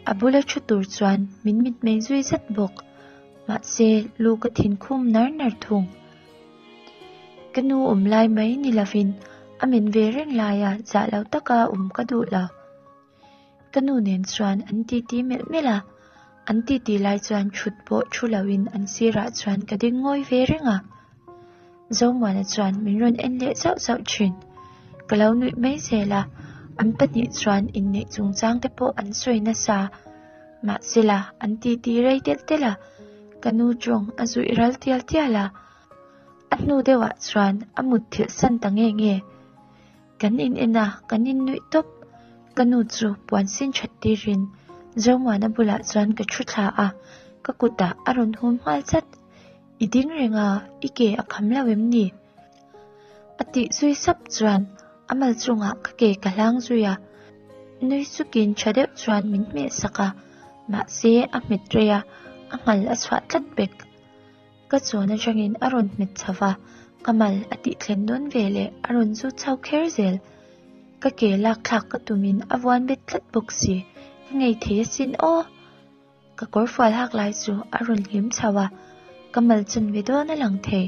a bula thu tur chuan min mitmei zui zet bawk. Mahse, lu ka thin khum nar nar thung. Ka nu awm lai mai ni lovin a men ve reng laia zah lo taka awm ka duh lo. Ka nu nen chuan an titi melh melh a, an titi lai chuan thut pawh thu loin an sirah chuan ka ding ngawi ve reng a. Zomuana chuan min rawn en leh zauh zauh thin. Ka lo nuih mai zel a, an pahnih chuan inneih chungchang te pawh an sawi nasa. Mahsela an titi rei telh telh a, ka nu tawng a zuih ral tial tial a. A hnu deuhah chuan a mut thilh san ta nge nge. Kan in en a, kan in nuih tawp. Ka nu chu puan sin that tirin Zomuana bulah chuan ka thu thla a, ka kutah a rawn hum nghal chat. I ding reng a, i ke a kham lo em ni? A tih zui sap chuan a mal chungah ka ke ka hlang zui a. Nui sukin tha deuh chuan min hmeh sak a, mahse a hmet rei a, a nghal a chhuah tlat bek. Ka chawn atangin a rawn hmet chho va, ka mal a tih thlen dawn ve leh a rawn zut chho kher zel. Ka ke lak thlak ka tumin a vuan bet tlat bawk si, ka ngei thei asin aw! Ka kawrfual hak lai chu a rawn hlim chho a, ka mal chan ve dawn a lang thei.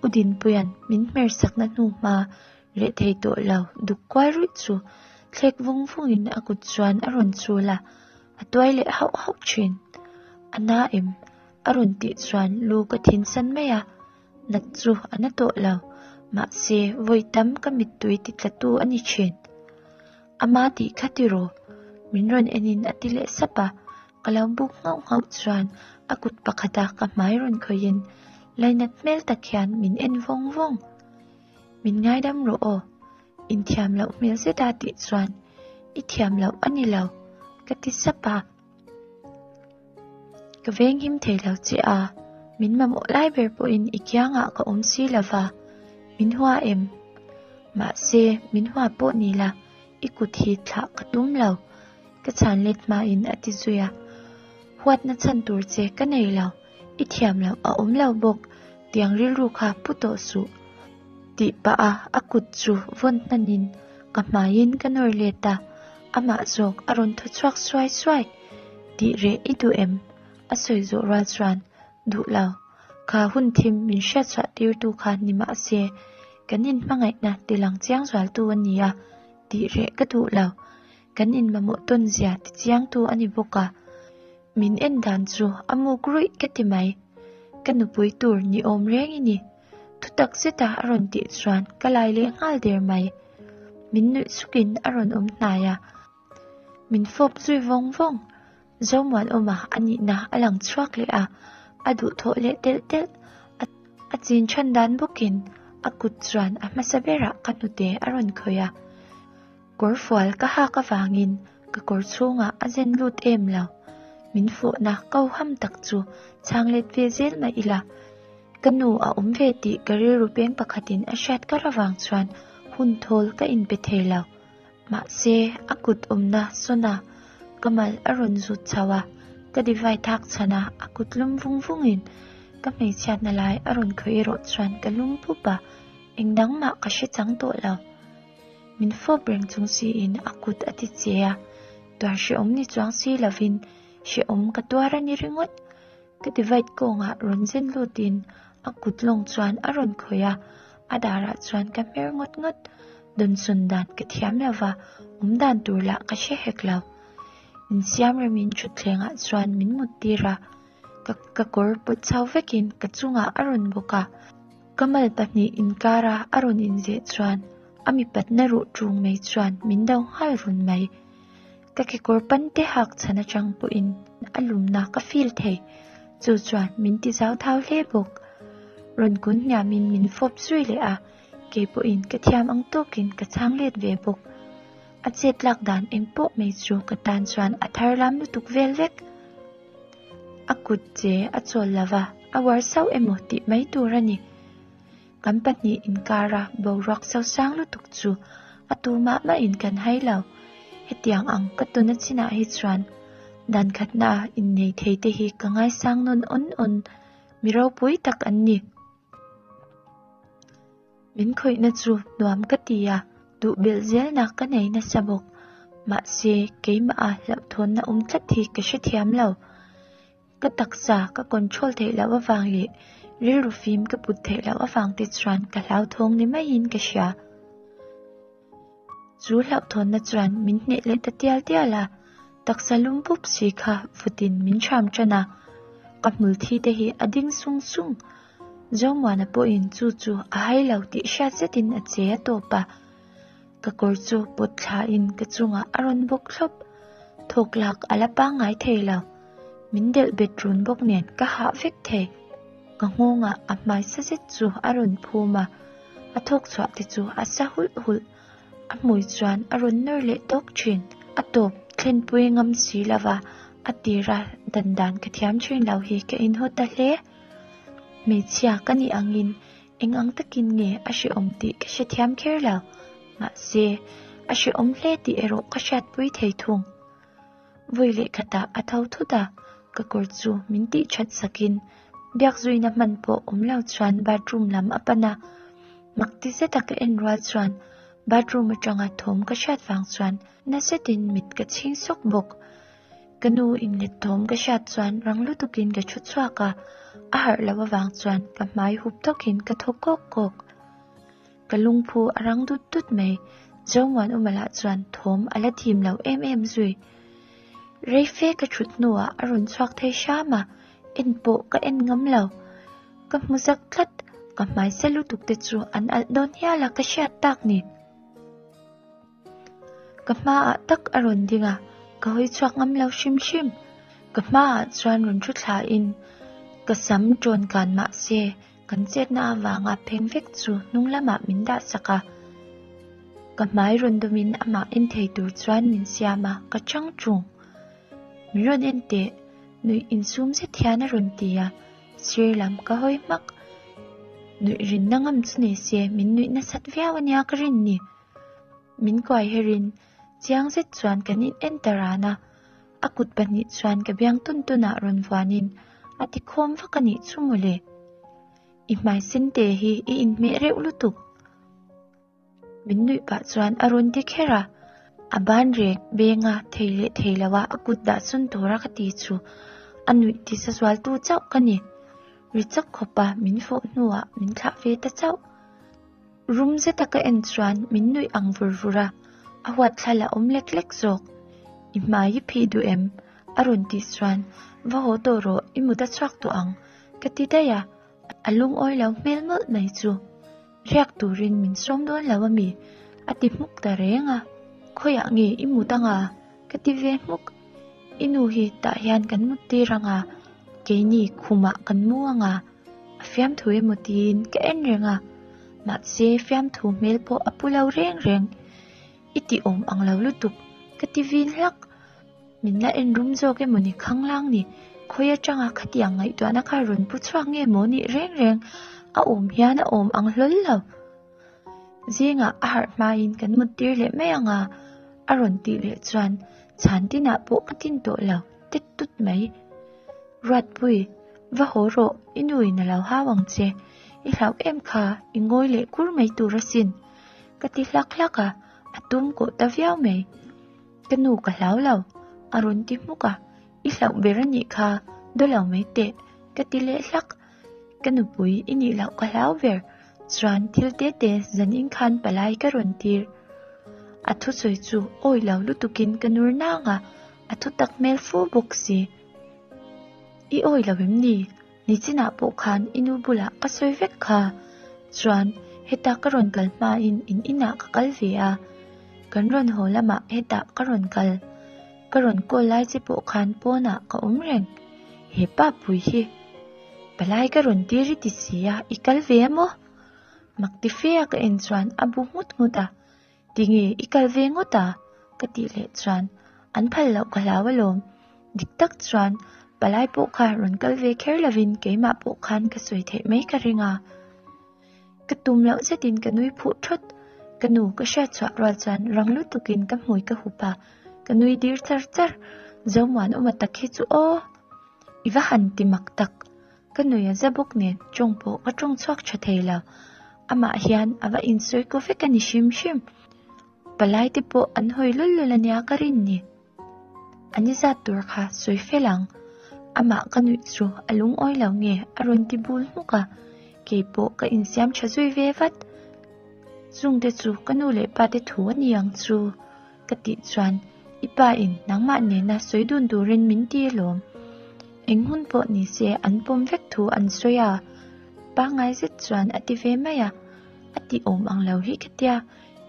U Dinpuia'n min hmer sakna hnu hma reh thei tawh lo duk kual ruih chu thlek vung vungin a kut chuan a rawn chul a, a tuai leh hauh hauh thin. A na em? A rawn tih chuan lu ka thin san mai a, nat chu a na tawh lo, mahse vawi tam ka mittui ti tla tu a ni thin. Ama tih kha tiraw? Min rawn enin a ti leh sap a, ka lo buk nghauh nghauh chuan a kut pakhata ka hmai rawn khawihin lainat hmel tak hian min en vawng vawng. Min ngaidam rawh aw. Inthiam loh hmel zet a tih chuan, I thiam loh a ni lo, ka ti sap a. Ka venghim thei lo che a, min mamawh lai ber pawhin i kiangah ka awm si lo va, min hua em? Mahse, min hua pawh ni la, i kut hi thlah ka tum lo, ka chhan let hmain a ti zui a. Huatna chhan tur che ka nei lo, i thiam loh a awm lo bawk, tiang rilru kha pu tawh suh. Tih pah a a kut chu vawn hnanin ka hmaiin ka nawr let a, amah zawk a rawn thaw chhuak suai suai. Tih reh i duh em? A sawi zawh rual chuan, Duh lo. Kha hun thim min hriat chhuah tirtu kha ni mah se, kan inhmangaihna tilang chiang zualtu a ni a, tih reh ka duh lo. Kan inmamawh tawn zia ti chiangtu a ni bawk a. Min en dan chu a muk ruih ka ti mai. Ka nupui tur ni awm reng i ni. Thutak zeta a rawn tih chuan ka lai leh nghal der mai. Min nuih sukin a rawn awm hnai a. Min fawp zui vawng vawng. Zomuanawma a nihna a lang chhuak leh a, a duhthawh leh telh telh. A chin than dan bawkin a kut chuan a hmasa berah ka hnute a rawn khawih a. Kawrfual ka hak avangin ka kawr chhungah a zen lut em lo. Min fawhna ko ham tak chu chhang let ve zel mah ila, ka nu a awm ve tih ka rilru peng pakhatin a hriat kar avang chuan hun thawl ka inpe thei lo. Mahse, a kut awmna sawn a, ka mal a rawn zut chho a, ka divide hak chhan a, a kut lum vung vungin ka hmeichhiatna lai a rawn khawih erawh chuan ka lum pup a, engdang mah ka hre chang tawh lo. Min fawp reng chung siin a kut a ti che a, tuar hrehawm ni chuang si lovin hrehawm ka tuar a ni ringawt. Ka divide kawngah rawn zen lutin a kut lawng chuan a rawn khawih a, a darah chuan ka hmer ngawt ngawt. Dawnsawn dan ka thiam lo va, awm dan tur lah ka hre hek lo. Insiam remin thutthlengah chuan min mut tir a, ka kawr pawt chho vekin ka chungah a rawn bawk a. Ka mal pahnih inkara a rawn inzeh chuan a mipatna ruh ṭung mai chuan min do nghal run mai. Ka kekawr pante hak chhan aṭang pawhin a lumna ka feel thei, chu chuan min ti zau thau hle bawk. Rawn kun hniamin min fawp zui leh a, kei pawhin ka thiam ang tawkin ka chhang let ve bawk. A chet lak dan eng pawh mai chu ka tan chuan a thar lam lutuk vel vek. A kut che a chawl lo va, a uar sauh emaw tih mai tur a ni. Kan pahnih inkara boruak sosang lutuk chu a tu mah mahin kan hai lo. Hetiang ang ka tuna chinah hi chuan dan khatna innei thei te hi ka ngaisang nawn awn awn, mi ropui tak an ni. Min khawihna chu nuam ka ti a, duh belh zelna ka nei nasa bawk. Mahse, keimaha hlauhthawnna awm tlat hi ka hrethiam lo. Ka taksa ka control theih loh avang leh rilru fim ka put theih loh avang te chuan ka hlauthawng ni maiin ka hria. Chu hlauhthawnna chuan min hneh leh ta tial tial a, taksa lum pup si kha vutin min hram tan a, ka hmul thi te hi a ding sung sung. Zomuana pawhin chu chu a hai lo tih hriat zetin a che a tawp a, ka kawr chu pawt thlain ka chungah a rawn bawk thlawp. Thawk lak a la pangngai thei lo, min delh bet run bawk nen ka hah vek thei. Ka nghawngah a hmai sa zet chu a rawn phum a, a thawk chhuah te chu a sa hulh hulh. A hmui chuan a rawn nawr leh tawk thin. A tawp thlenpui ngam si lova a tira dan dan ka thiam thin lo hi ka inhaw ta hle. Hmeichhia ka nih angin eng ang takin nge a hrehawm tih ka hrethiam kher lo. Mahse, a hrehawm hle tih erawh ka hriatpui thei thung. Vawi leh khatah a tho thut a, ka kawr chu min tih that sakin biak zuina hman pawh awm lo chuan bathroom lam a pan a. Mak ti zeta ka en rual chuan bathroom atanga thawm ka hriat vang chuan na zetin mit ka chhing sawk bawk. Ka nu inlet thawm ka hriat chuan rang lutukin ka thu chhuak a, a harh loh avang chuan ka hmai hup tawkin ka thaw kawk kawk. Ka lungphu a rang dut dut mai. Zomuanawma lah chuan thawm a la thim lo em em zui. Rei fe ka thut hnuah a rawn chhuak thei hram a, en pawh ka en ngam lo. Ka hmu zak tlat, ka hmaisa lutuk te chu an alh dawn hial a ka hriat tak ni. Ka hmaah tak a rawn ding a, ka hawi chhuak ngam lo hrim hrim. Ka hmaah chuan rawn thu thlain ka sam ṭawn kan mah se kan chetna avanga pheng vek chu hnung lamah min dah sak a. Ka hmai rawn dawmin amah en thei tur chuan min siam a, ka chang ṭung. Min rawn en teh, nuih insum zet hian a rawn ti a, sir lam ka hawi hmak. Nuih rinna ngam chu ni se min nuih nasat viau ania ka rin ni. Min kuai herin chiang zet chuan kan in en ta ran a, a kut pahnih chuan ka biang tun tunah rawn vuanin a ti khawm vak a nih chu mawle. I hmai sen te hi i inhmeh reuh lutuk. Min nuih pah chuan a rawn ti kher a, a ban rek benga thei leh thei lo a a kut dah chun tura ka ti chu a nuih ti sa zual tu chauh ka ni. Ri chak khawpa min fawh hnuah min thlah ve ta chauh. Rum zeta ka en chuan min nuih ang vur vur a, a huat thla la awm lek lek zawk. I hmai i phih duh em? A rawn tih chuan, Va haw tawh rawh, i mut a chhuak tawh ang, ka ti daih a, a lungawi lo hmel mawlh mai chu. Riak turin min sawm dawn lo a mi? A ti hmuk ta reng a, Khawiah nge i mut anga? Ka ti ve hmuk. I nu hi tah hian kan mut tir anga, keini khumah kan mu anga, a fiamthu emaw tiin ka en reng a, mahse fiamthu hmel pawh a pu lo reng reng. I ti awm ang lo lutuk, ka ti vin hlak. Min la en rum zawk emaw ni khanglang ni, khawi atanga khatiang ngaihtuahna kha rawn pu chhuak nge maw nih reng reng, a awm hian a awm ang hlawl lo. Zingah a harh hmain kan mut tir leh mai ang a, a rawn tih leh chuan chhan tinah pawh ka tin tawh lo tet tut mai. Ruatpui, va haw rawh, i nuin a lo hau ang che, i hlauh em kha, i ngawi leh kur mai tur asin, ka ti hlak hlak a, a tum kawh ta viau mai. Ka nu ka hlau lo, a rawn ti hmuk a, i hlauh ber a nih kha, daw lo mai teh, ka ti leh hlak. Ka nupui i nih loh ka hlau ber, chuan thil te te zan in khan palai ka rawn tir. A thusawi chu awi lo lutukin ka nur nang a, a thutak hmel fu bawk si. I awi lo em ni? Nichinah pawh khan i nu bulah ka sawi vek kha. Chuan heta ka rawn kal hmain in inah ka kal ve a, kan rawn haw lamah hetah ka rawn kal. Ka rawn call lai che pawh khan pawnah ka awm reng. He pa pui hi palai ka rawn tir i ti si a, i kal ve a maw? Mak ti fe a ka en chuan a bu nghut nghut a, Tinge i kal ve ngawt a? ka tih leh chuan an phal loh ka hlau alawm. Dik tak chuan palai pawh kha rawn kal ve kher lovin keimah pawh khan ka sawi theih mai ka ring a. Ka tum loh zetin ka nui phuh thawt. Ka nu ka hriat chhuah rual chuan rang lutukin ka hmui ka hup a, ka nui dir char char. Zomuanawma tak hi chu aw! I va han ti mak tak! Ka nui a za bawk nen tawng pawh ka tawng chhuak tha thei lo. Amah hian a va insawi kaw vek a ni hrim hrim. Palai te pawh an hawi lul lul a nia ka rin ni. A ni zat tur kha sawi fel ang. Amah ka nuih chu a lungawi lo nge a rawn ti bul hmuk a, kei pawh ka insiam tha zui ve vat. Chungte chu ka nu leh pa te thu a ni ang chu ka tih chuan i pa in nangmah nena sawi dun turin min ti alawm. Eng hun pawh ni se an pawm vek thu an sawi a, pangngai zet chuan a ti ve mai a, a ti awm ang lo hi ka tia,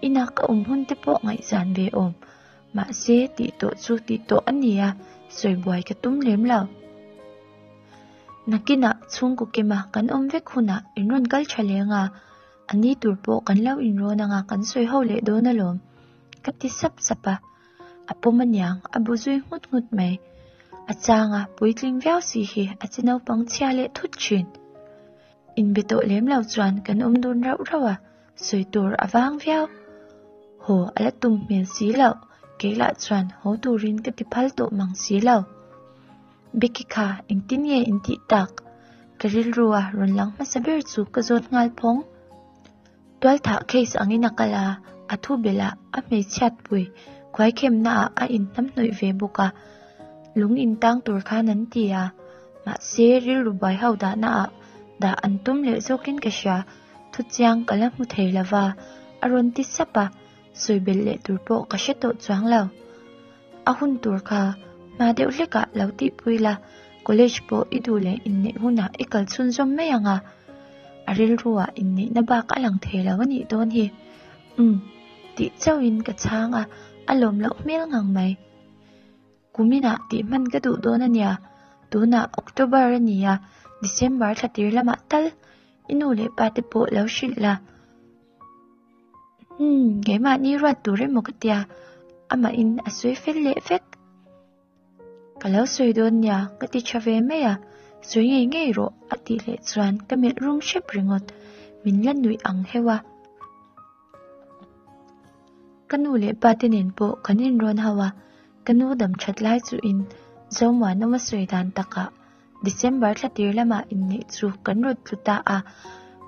inah ka awm hun te pawh ngaihzan ve awm. Mahse, tih tawh chu tih tawh a ni a, sawi buai ka tum lem lo. Nakinah chhungkaw kima kan awm vek hunah in rawn kal tha leng a, a ni tur pawh kan lo inrawn anga kan sawi ho leh dawn alawm, ka ti sap sap a. A pawm aniang, a bu zui nghut nghut mai. A changa puitling viau si hi a che naupang chhia leh thut thin. Inbe tawh lem lo chuan kan awm dun rauh rauh a. Sawi tur a vang viau. Haw a la tum hmel si loh, kei lah chuan haw turin ka ti phal tawh mang si lo. Becky kha engtin nge in tih tak? Ka rilru a rawn lang hmasa ber chu ka zawt nghal phawng. Tualthah case angin a kal a, a thu belh a, a hmeichhiat pui khuaikhemna ah a inhnamhnawih ve bawk a, lung intang tur khan an ti a, mahse rilru buai ho dahna ah dah an tum leh zawkin ka hria. Thuchiang ka la hmu thei lo va, a rawn ti sap a, sawi belh leh tur pawh ka hre tawh chuang lo. A hun tur kha hma deuh hlekah lo tihpui la, college pawh i duh leh inneih hunah i kal chhunzawm mai ang a, a rilruah inneihna bak a lang thei lo a nih dawn hi. Umm, tih chauhin ka chhang a, a lawm loh hmel ngang mai. Kuminah tih hman ka duh dawn a nia, tunah October a ni a, December thla tir lamah tal i nu leh pa te pawh lo hrilh la. Umm, keimahni ruat tur emaw ka tia, amahin a sawi fel leh vek. Ka lo sawi dawn nia, ka ti tha ve mai a, sawi ngei ngei rawh a tih leh chuan ka melh rum hrep ringawt, min la nuih ang heuh a. Ka nu leh pa te nen pawh kan inrawn ho a, ka nu dam that lai chuhin Zomuanawma sawi dan takah December thla tir lamah inneih chu kan rawn tlu ta a,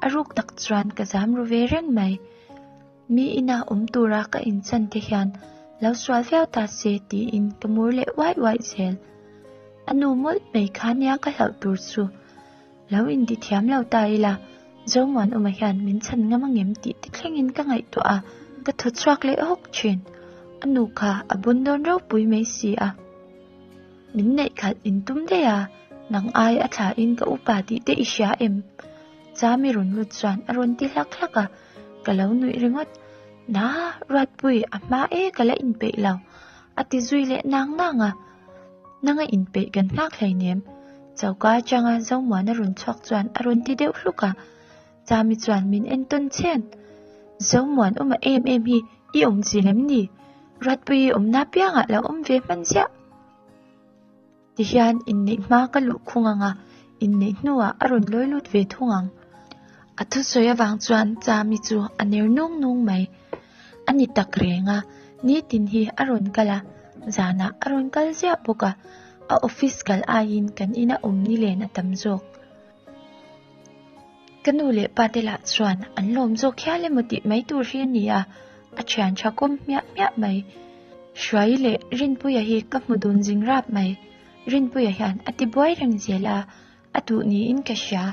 a ruk tak chuan ka zam ru ve reng mai. Mi ina awm tura ka inchan te hian lo sual viau ta se tiin ka mur leh uai uai zel. A nu mawlh mai kha nia ka hlauh tur chu lo inti thiam lo ta ila, Zomuanawma hian min chhan ngam angem tih te thlengin ka ngaihtuah a, ka thaw chhuak leh hawk thin. A nu kha a bun dawn ropui mai si a. Min neih khalh in tum daih a, nang ai a thla in ka upa tih te i hria em? Chami rawn lut chuan a rawn ti hlak hlak a, ka lo nuih ringawt. Na, Ruatpui, a hma e ka la inpeih lo, a ti zui leh nang nang a. Nanga inpeih kan nghak hleinem, choka atanga Zomuana rawn chhuak chuan a rawn ti deuh hluk a, Chami chuan min entawn chhen. Zomuan awma em em hi i awm zil em ni? Ruatpuii awmna piangah lo awm ve hman ziah. Tihian inneih hma ka luh khung ang a, inneih hnuah a rawn lawi lut ve thung ang. A thusawi avang chuan Chami chu a ner nung nung mai. A ni tak reng a, nitin hi a rawn kal a, zanah a rawn kal ziah bawk a, a office kal aiin kan ina awm ni len a tam zawk. Ka nu leh pa te lah chuan an lawm zawk hial emaw tih mai tur hi a ni a, a thian tha kawm hmiah hmiah mai. Hruai leh Rinpuia hi ka hmu dun zing rap mai. Rinpuia hian a ti buai reng zel a, a duh niin ka hria.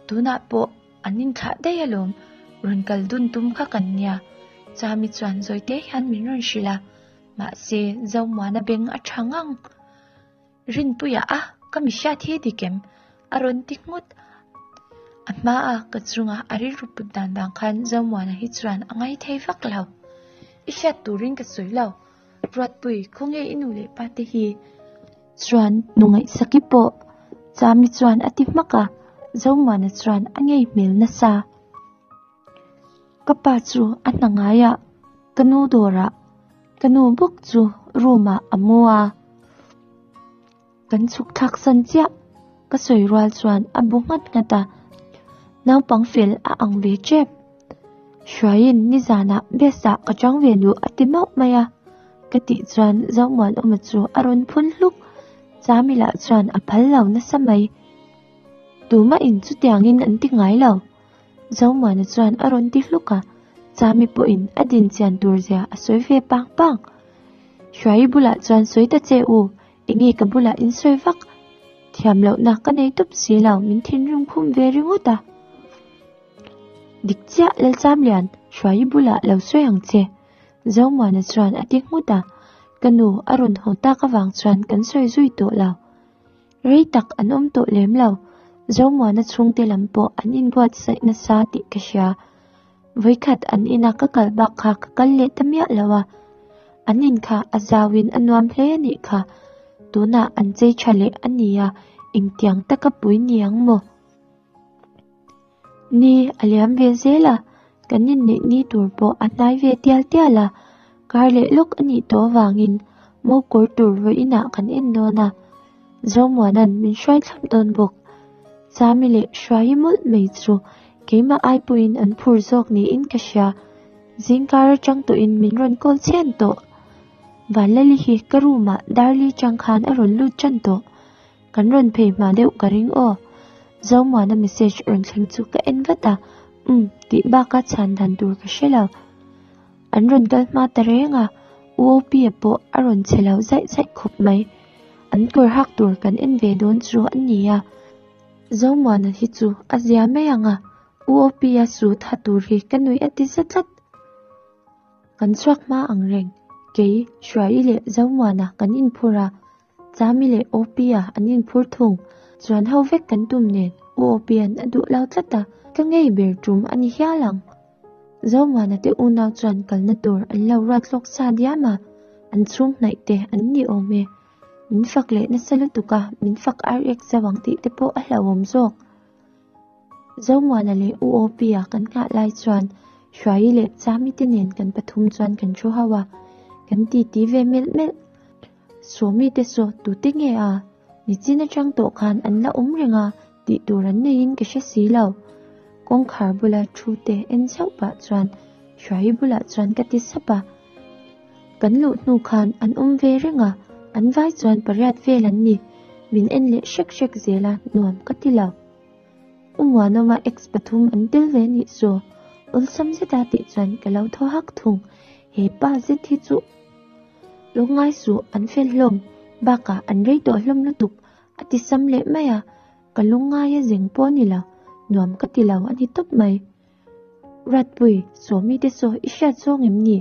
Tunah pawh an inthlah daih alawm, rawn kal dun tum kha kan nia. Chami chuan zawite hian min rawn hrilh a, mahse Zomuana beng a tha ngang. Rinpuia a, ka mi hriat hi dik em? A rawn ti nghut. A hmaa ka chunga a rilru put dan vang khan Zomuana hi chuan a ngai thei vak lo. I hriat turin ka sawi lo. Ruatpui, khawnge i nu leh pa te hi? Chuan nu ngaihsaki pawh Chami chuan a ti hmak a, Zomuana chuan a ngei hmel nasa. Ka pa chu a hna ngaiah ka nu dawrah ka nu bawk chu room ah a mu a, kan chhuk thlak san chiah ka sawi rual chuan a bu nghat nghat a, naupang fel a ang ve tep. Hruaiin nizanah bus ah ka chang ve duh a ti mauh mai a, ka tih chuan Zomuanawma chu a rawn phun hluk, Chami lah chuan a phal lo nasa mai. Tumah in chutiangin an ti ngai lo. Zomuana chuan a rawn ti hluk a, Chami pawhin a din chian tur zia a sawi ve pang pang. Hruaii bulah chuan sawi ta che u, enge ka bulah in sawi vak? Thiam lohna ka nei tup si lo, min thinrim khum ve ringawt a. Dik chiah Lalchamlian, Hruaii bulah lo sawi ang che. Zomuana chuan a ti nghut a, ka nu a rawn haw tak avang chuan kan sawi zui tawh lo. Rei tak an awm tawh lem lo, Zomuana chhungte lam pawh an inbuatsaih nasa tih ka hria. Vawikhat an ina ka kal bak kha ka kal leh ta miah lo a, an in kha a zauin a nuam hle a nih kha. Tunah an chei tha leh a nia, engtiang taka pui ni ang maw? Ni a liam ve zel a, kan inneih ni tur pawh a hnai ve tial tial a, kar leh lawk a nih tawh avangin mo kawr tur vawiinah kan en dawn a, Zomuana'n min hruai thlap dawn bawk. Chami leh Hruaii mawlh mai chu keimah ai pawhin an phur zawk niin ka hria, zingkar atang tawhin min rawn call chhian tawh. Vanlali hi ka room ah Darli chang khan a rawn lut tan tawh. Kan rawn phei hma deuh ka ring aw. Zomuana message rawn thleng chu ka en vat a, umm tih baka chhan dan tur ka hre lo. An rawn kal hma ta reng a, U Opia pawh a rawn che lo zaih zaih khawp mai. An kawr hak tur kan en ve dawn chu a ni a, Zomuana hi chu a zia mai ang a, U Opia suit ha tur hi ka nuih a ti za tlat. Kan chhuak hma ang reng, kei, Hruaii leh Zomuana kan inphur a, Chami leh Opia an inphur thung. Chuan ho vek kan tum nen U Opia'n a duh lo tlat a, ka ngei ber tum a ni hial ang. Zomuana te unau chuan kalna tur an lo ruat hlawk sa diam a, an chhung hnaih te an ni awm e. Min fak leh nasa lutuk a, min fak ar ek zauh ang tih te pawh a hlauhawm zawk. Zomuana leh U Opia kan nghah lai chuan. Hruaii leh Chami te nen kan pathum chuan kan thu ho a, kan titi ve melh melh. Sawmi te saw tute nge a? Nichin atang tawh khan an la awm reng a tih tur an neiin ka hre si lo. Kawngkhar bula thu te en zauh pah chuan Hruaii bulah chuan ka ti sap a. Kan luh hnu khan an awm ve reng a, an vai chuan pariat vel an ni. Min en leh hrek hrek zel a, nuam ka ti lo. U Muanawma ex pathum an tel ve nih chu awlsam zeta tih chuan ka lo thaw hak thung. He pa zet hi chu lo ngai suh an fel hlawm bakah an rei tawh hlawm lutuk a ti sam leh mai a, ka lungngaia zeng pawh a ni lo, nuam ka ti lo a ni tawp mai. Ratpui, Sawmi te saw i hriat zawng em ni?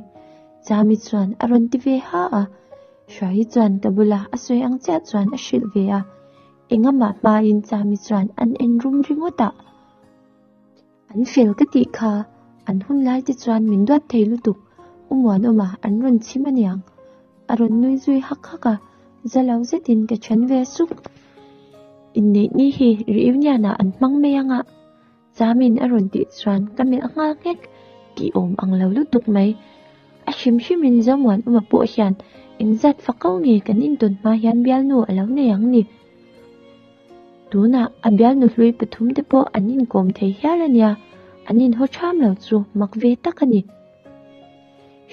Chami chuan a rawn ti ve ha a, Hruaii chuan ka bula a sawi ang chiah chuan a hrilh ve a, engamah hmain Chami chuan an en rum ringawt a. An fel ka tih kha, an hun lai te chuan min duat thei lutuk, U Muanawma an rawn chhim aniang. A rawn nui zui hak hak a, za lo zetin ka then ve suk. Inneih ni hi reunion ah an hmang mai anga. Chamin a rawn tih chuan ka melh nghal nghek, tih awm ang lo lutuk mai. A hrim hrimin Zomuanawma pawh hian engzat fako nge kan intawn hma hian bialnu a lo nei ang ni. Tunah a bialnu hlui pathum te pawh an inkawm thei hial a nia, an inhaw ṭham lo chu mak ve tak a ni.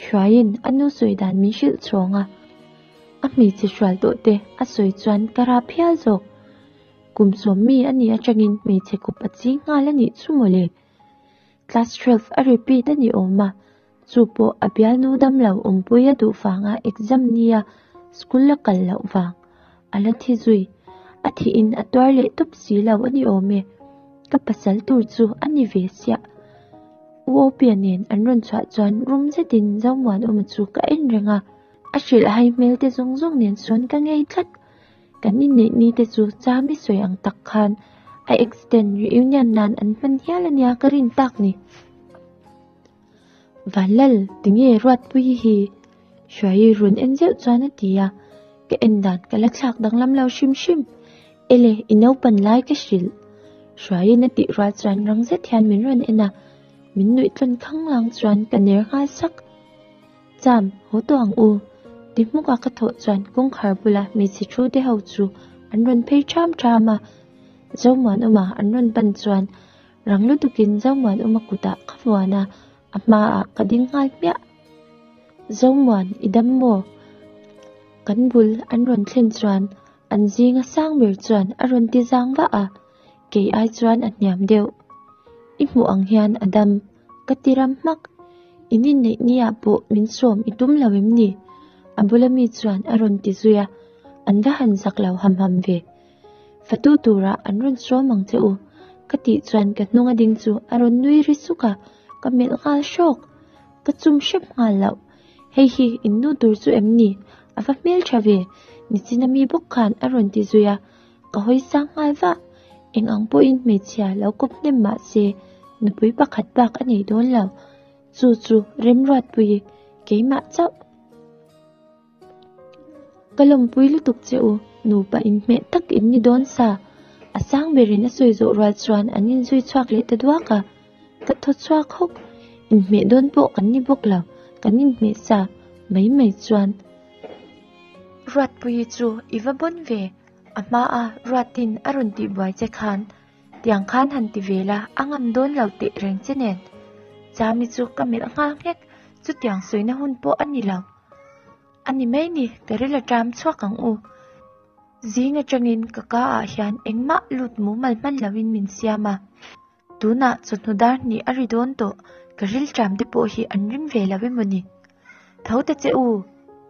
Hruaiin a nu sawi dan min hrilh chhawng a, a hmeichhe hrual tawh te a sawi chuan ka rap hial zawk. Kum sawm mi a nih atangin hmeichhe kawp a ching nghal a nih chu mawle. Class 12 a repeat a ni awm a, chu pawh a bialnu damlo awmpui a duh vanga exam nia school a kal loh vang a la thi zui. A thihin a tuar leh tawp si lo a ni awm e. Ka pasal tur chu a ni ve siah. U Opia nen an rawn chhuah chuan rum zetin Zomuanawma chu ka en reng a, a hrilh hai hmel te zawng zawng nen sawn ka ngei tlat. Kan inneih ni te chu Chami sawi ang tak khan a accident reunion nan an hman hial ania ka rin tak ni. Vanlal, tinge Ruatpuii hi? Hruaii rawn en zeuh chuan a ti a, ka en dan ka la thlak danglam lo hrim hrim. Ele, i naupan lai ka hrilh. Hruaiin a tih rual chuan rang zet hian min rawn en a, min nuih tlawn khanglang chuan ka ner nghal sak. Cham, haw tawh ang u. Ti hmuk a ka thawh chuan kawngkhar bula hmeichhe thu te ho chu an rawn phei ṭham ṭham a. Zomuanawma an rawn pan chuan rang lutukin Zomuanawma kutah ka vuan a, a hmaah ka ding nghal hmiah. Zomuan, i dam maw? Kan bul an rawn thlen chuan an zinga sang ber chuan a rawn ti zang vah a, kei ai chuan a hniam deuh. I hmuh ang hian a dam. Ka ti ram hmak. In inneih ni ah pawh min sawm i tum lo em ni? A bula mi chuan a rawn ti zui a, an va han zak lo ham ham ve. Fatu turah an rawn sawm ang che u. Ka tih chuan ka hnung a ding chu a rawn nui ri suk a, ka melh nghal hrawk. Ka chum hrep nghal loh. Hei hi in nu tur chu em ni? A va hmeltha ve. Nichina mi bawk khan a rawn ti zui a. Ka hawi sang nghal vah. Eng ang pawhin hmeichhia lo kawp hnem mah se nupui pakhat bak a nei dawn lo. Chu chu Remruatpui keimah chauh. Ka lawmpui lutuk che u, nupa inhmeh tak in ni dawn sa. A sang berin a sawi zawh rual chuan an inzui chhuak leh ta duak a. Ka thaw chhuak hawk. Inhmeh dawn pawh kan ni bawk lo, kan inhmeh sa mai mai chuan. Ruatpuii chu i va bawn ve, a hmaa Ruatin a rawn tihbuai che khan tiang khan han ti ve la, a ngam dawn lo teh reng che nen. Chami chu ka melh nghal nghek, chutiang sawina hun pawh a ni lo. A ni mai ni, ka ril a ṭam chhuak ang u. Zing aṭangin ka ka ah hian engmah lut mumal hman loin min siam a. Tunah chawhnu dar hnih a ri dawn tawh, ka rilṭam te pawh hi an ring ve lo emaw ni? Tho ta che u!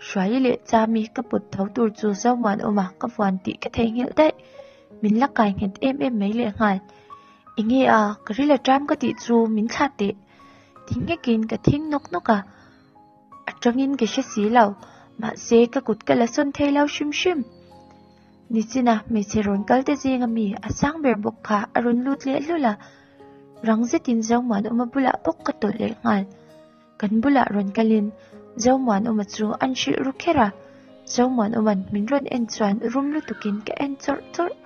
Hruaii leh Chami ka pawt tho tur chu Zomuanawma ka vuan tih ka theihnghilh daih. Min la kai nghet em em mai lehnghal. Enge a, ka ril a ṭam ka tih chu min thlah teh. Ti nghekin ka thing nawk nawk a, a ṭangin ka hre si lo, mahse ka kut ka la sawn thei lo hrim hrim. Nichina hmeichhe rawn kal te zinga mi a sang ber bawk kha a rawn lut leh hlul a, rang zetin Zomuanawma bulah bawk ka tawlh leh nghal. Kan bulah rawn kalin Zomuanawma chu an hrilh ru kher a, Zomuanawma'n min rawn en chuan rum lutukin ka en chawrh chawrh.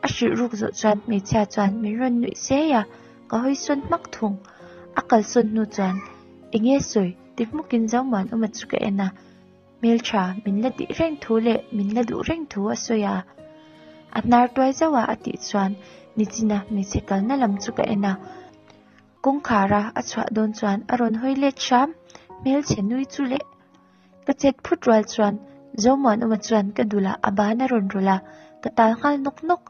A hrilh ruk zawh chuan hmeichhia chuan min rawn nuih sei a, ka hawi sawn hmak thung. A kalsawn hnu chuan, Enge sawi? ti hmukin Zomuanawma chu ka en a. Hmeltha min la tih reng thu leh min la duh reng thu a sawi a. A hnar tuai zauh a a tih chuan nichina hmeichhe kalna lam chu ka en a. Kawngkhara a chhuah dawn chuan a rawn hawi let hram, hmelchhe nui chu leh ka chet phut rual chuan Zomuanawma chuan ka dulah a ban a rawn rawlh a, ka tal nghal nawk nawk.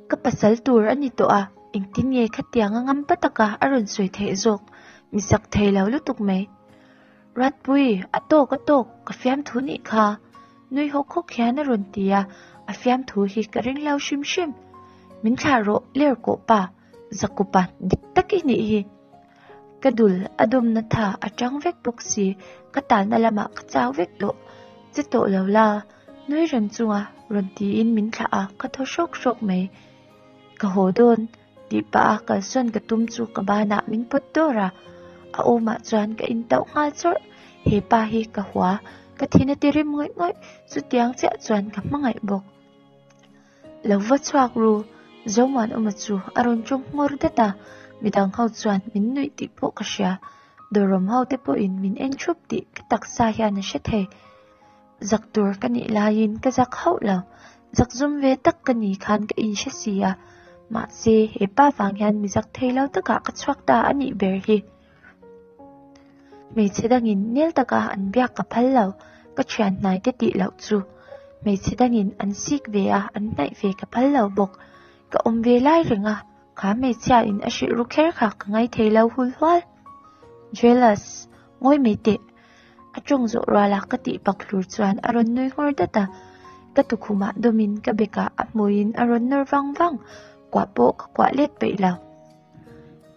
Ka pasal tur a ni tawh a, engtin nge khatiang a ngam pa taka a rawn sawi theih zawk, mi sak thei lo lutuk mai. Ratpui, a tawk a tawk, ka fiamthu nih kha. Nui hawk hawk hian a rawn ti a, a fiamthu hi ka ring lo hrim hrim. Min thlah rawh ler kawh pa, Zakupa dik tak i nih hi. Ka dul a dawmna tha a tang vek bawk si, ka talna lamah ka chau vek tawh. Che tawh lo la, nui reng chunga rawn tiin min thlah a, ka thaw hrawk hrawk mai. Ka haw dawn. Tih pah a kalsawn ka tum chu ka banah min pawt dawr a, a awmah chuan ka intauh nghal chawrh. He pa hi ka hua, ka thin a ti rim ngawih ngawih, chutiang chiah chuan ka hmangaih bawk. Lo va chhuak ru, Zomuanawma chu a rawn ṭawng nghawr dat a, midang ho chuan min nuih tih pawh ka hria, dawrawm ho te pawhin min en ṭhup tih ka taksa hian a hre thei. Zak tur ka nih laiin ka zak hauh lo, zak zum ve tak ka ni khan ka inhre si a, mahse he pa vang hian mi zak thei lo takah ka chhuak ta a nih ber hi. Hmeichhe dangin nel taka an biak ka phal lo, ka thian hnai te tih loh chu. Hmeichhe dangin an sik ve a, an hnaih ve ka phal lo bawk. Ka awm ve lai reng a, kha hmeichhia in a hrilh ru kher kha ka ngaithei lo hul hual. Jealous, ngawi mai teh. A tawng zawh ruala ka tih pak hlur chuan a rawn nui nghawr dat a, ka tukhumah dawmin ka bekah a hmuiin a rawn nawr vang vang, kuah pawh ka kuah let peih lo.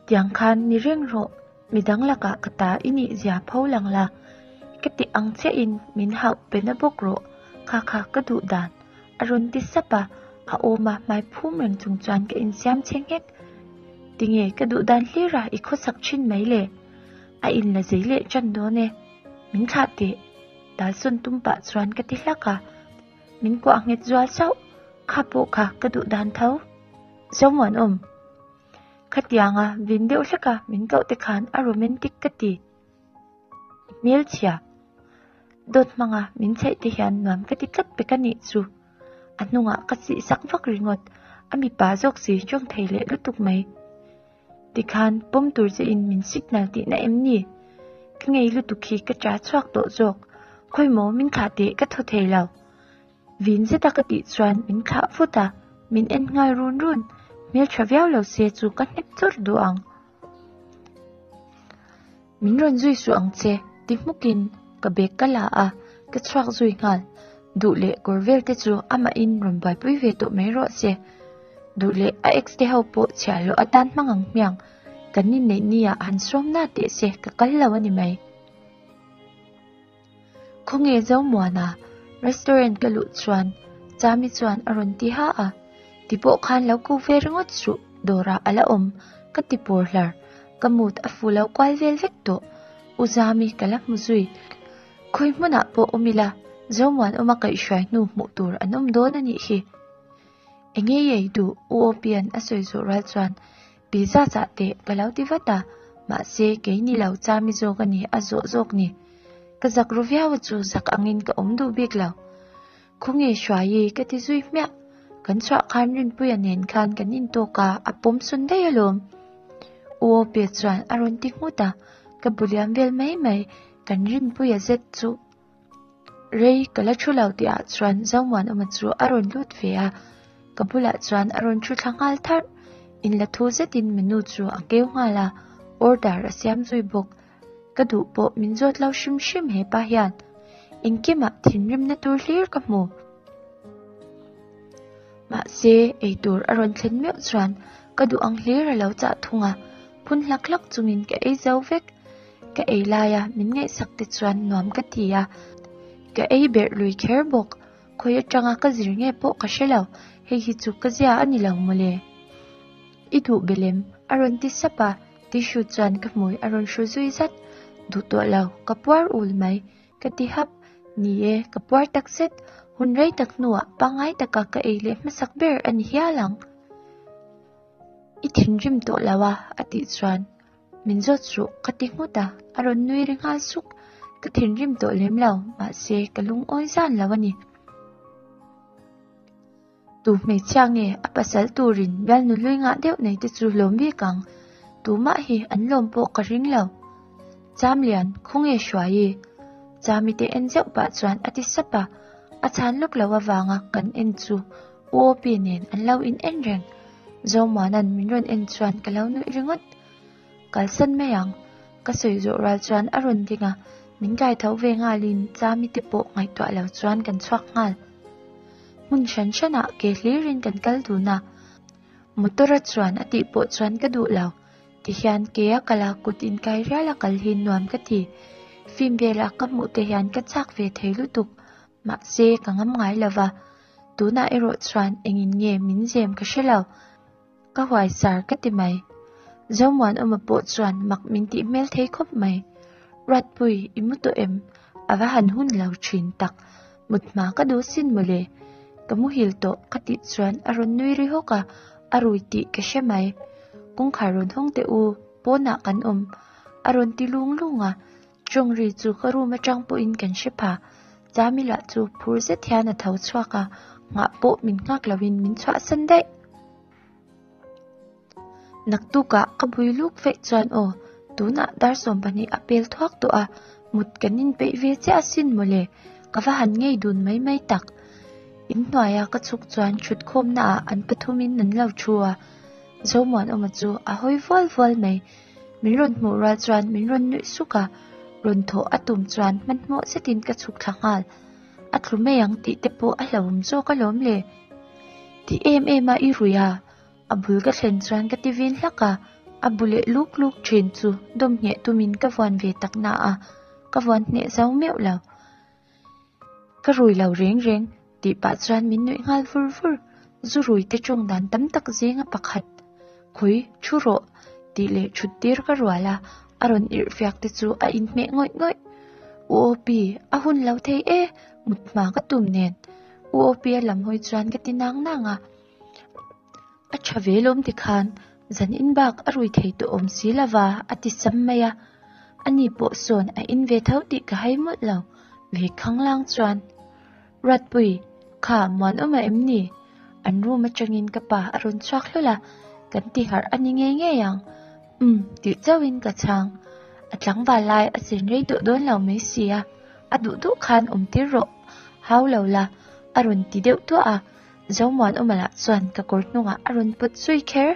Tiang khan ni reng rawh, midang lakah ka ta i nih zia pho lang la, ka tih ang chiahin min hauh pe na bawk rawh, kha kha ka duh dan, a rawn ti sap a, a awma hmai phum reng chung chuan ka insiam che nghek. Tinge ka duh dan hlira i khawsak thin mai le? A in la zei leh ṭan dawn e. Min thlah teh. Talsawn tum pah chuan ka ti hlak a. Min kuah nghet zual sauh. Kha pawh kha ka duh dan tho. Zomuanawm. Khatianga vin deuh hlek a min koh te khan a romantic ka ti. I hmelchhia. Dawt hmanga min chheih te hian nuam ka ti tlat pek a nih chu. A hnungah ka sih sak vak ringawt. A mipa zawk si tawng thei leh lutuk mai. Tikhan pawm tur che in min signal tihna em ni? Ka ngei lutuk hi ka ṭa chhuak tawh zawk. Khawi maw min thlah teh ka thaw thei lo. Vin zeta ka tih chuan min thlah vut a, min en nghal run run. Hmelṭha viau lo se chu ka hnep chawrh duh ang. Min rawn zui suh ang che, ti hmukin ka bag ka la a, ka chhuak zui nghal. Duh leh kawr vel te chu amahin rawn buaipui ve tawh mai rawh se. Duh leh a ex te ho pawh chhiahhlawh atan hmang ang hmiang, kan inneih ni ah han sawm na teh se ka kal lo a ni mai. Khawnge Zomuana restaurant ka luh chuan Chami chuan a rawn ti ha a, ti pawh khan lo ko ve ringawt suh dawrah a la awm ka ti pawr hlar, ka mood a fu lo kual vel vek tawh, U Zami ka la hmu zui, khawi hmunah pawh awm ila Zomuanawma kaihhruai hnu hmuh tur an awm dawn a nih hi. Enge i ei duh U Opian a sawi zawh rual chuan Pizza chah teh ka lo ti vat a, mahse kei ni lo Chami zawk a ni a zawh zawk ni. Ka zak ru viau a chu zak angin ka awm duh bik lo. Khawnge Hruaii ka ti zui hmiah, kan chhuah khan Rinpuia nen khan kan intawk a, a pawm sawn daih alawm. U Awpia chuan a rawn ti nghut a, ka bu liam vel mai mai, kan Rinpuia zet chu. Rei ka la thu lo tih ah chuan Zomuanawma chu a rawn lut ve a, ka bulah chuan a rawn thu thla nghal tharh. Inla thu zetin menu chu a keu nghal a, order a siam zui bawk. Ka duh pawh min zawt lo hrim hrim hepa hian. Engkimah thinrimna tur hlir ka hmu. Mahse, eitur a rawn thlen meuh chuan ka duh ang hlir a lo chah thung a, phun hlak hlak chungin ka ei zo vek. Ka ei laia min ngaihsak te chuan nuam ka ti a, ka ei berh lui kher bawk. Khawi atanga ka zir nge pawh ka hre lo, hei hi chu ka zia a ni lo mawle. I duh belem a rawn ti sap a, tissue chuan ka hmui a rawn hru zui zat. Duh tawh lo, ka puar ul mai, ka ti hap. Ni e, ka puar tak zet, hun rei tak hnuah pangngai taka ka ei leh hmasak ber a ni hial ang. I thinrim tawh lo a, a tih chuan. Min zawt suh ka ti nghut a, a rawn nui ri nghal suk. Ka thinrim tawh lem lo, mahse ka lungawi zan lo a ni. Tu hmeichhia nge a pasal turin bialnu hlui ngah deuh nei te chu lawm bik ang, tumah hi an lawm pawh ka ring lo. Chamlian, khawnge hruai i? Chami te en zeuh pah chuan a ti sap a, a chhan lawk lo avanga kan en chu U Opi nen an lo in en reng. Zomuana'n min rawn en chuan ka lo nuih ringawt. Kalsan mai ang, ka sawi zawh rual chuan a rawn ding a, min kai tho ve nghalin Chami te pawh ngaihtuah lo chuan kan chhuak nghal. Hmun hran hranah ke hlirin kan kal dun a, motor a chuan a tih pawh chuan ka duh lo. Tihian ke a kal a, kut inkai rial a kal hi nuam ka ti. Film vela ka hmuh te hian ka chak ve thei lutuk, mahse ka ngam ngai lo va. Tunah erawh chuan engin nge min zem ka hre lo. Ka huai sar ka ti mai. Zomuanawma pawh chuan mak min tih hmel thei khawp mai. Ruatpui, i mu tawh em? A va han hun lo thin tak. Mut hma ka duh sin mawle. Ka muhil tawh ka tih chuan a rawn nui ri hawk a, a rui tih ka hre mai. Kawngkhar rawn hawng teh u, pawnah kan awm. A rawn ti lung lung a, Tawng ri chu ka room atang pawhin kan hre pha. Chami lah chu phur zet hian a tho chhuak a, nghah pawh min nghak loin min chhuahsan daih. Naktukah ka bui luk feih chuan aw, tunah dar 12 a pel thuak tawh a, mut kan inpeih ve chiah asin mawle, ka va han ngei dun mai mai tak. Inhnuaia ka chhuk chuan thutkhawmna ah an pathumin an lo thu a, Zomuanawma chu a hawi vual vual mai. Min rawn hmuh rual chuan min rawn nuih suk a, rawn thawh a tum chuan hmanhmawh zetin ka chhuk thla nghal. A tlu mai ang tih te pawh a hlauhawm zawk alawm le. Ti em em a i rui a, a bul ka thlen chuan ka ti vin hlak a, a bu leh luk luk thin chu dawm hneh tumin ka vuan ve tak na a, ka vuan hneh zo meuh lo. Ka rui lo reng reng tih pah chuan min nuih nghal vur vur, zu rui te tawng dan tam tak zinga pakhat, Khawi, thu rawh tih leh thut tir ka rual a, a rawn irh fiak te chu a inhmeh ngawih ngawih. U Opi, a hun lo thei e, mut hma ka tum nen. U Opi a lam hawi chuan ka ti nang nang a. A tha ve lawm tikhan, zan in bak a rui thei tawh awm si lova a ti sam mai a. Ani pawh sawn a in ve tho tih ka hai mawlh lo, ve khanglang chuan. Ruatpui, kha muanawm a em ni? An room atangin ka pa a rawn chhuak hlawl a, kan ti harh a ni ngei ngei ang. Umm, tih chauhin ka chhang. A tlangval lai a chen rei tawh dawn lo mai si a, a duh duh khan awm tir rawh, hau lo la, a rawn ti deuh tuah a. Zomuanawma lah chuan ka kawr hnungah a rawn pawt zui kher.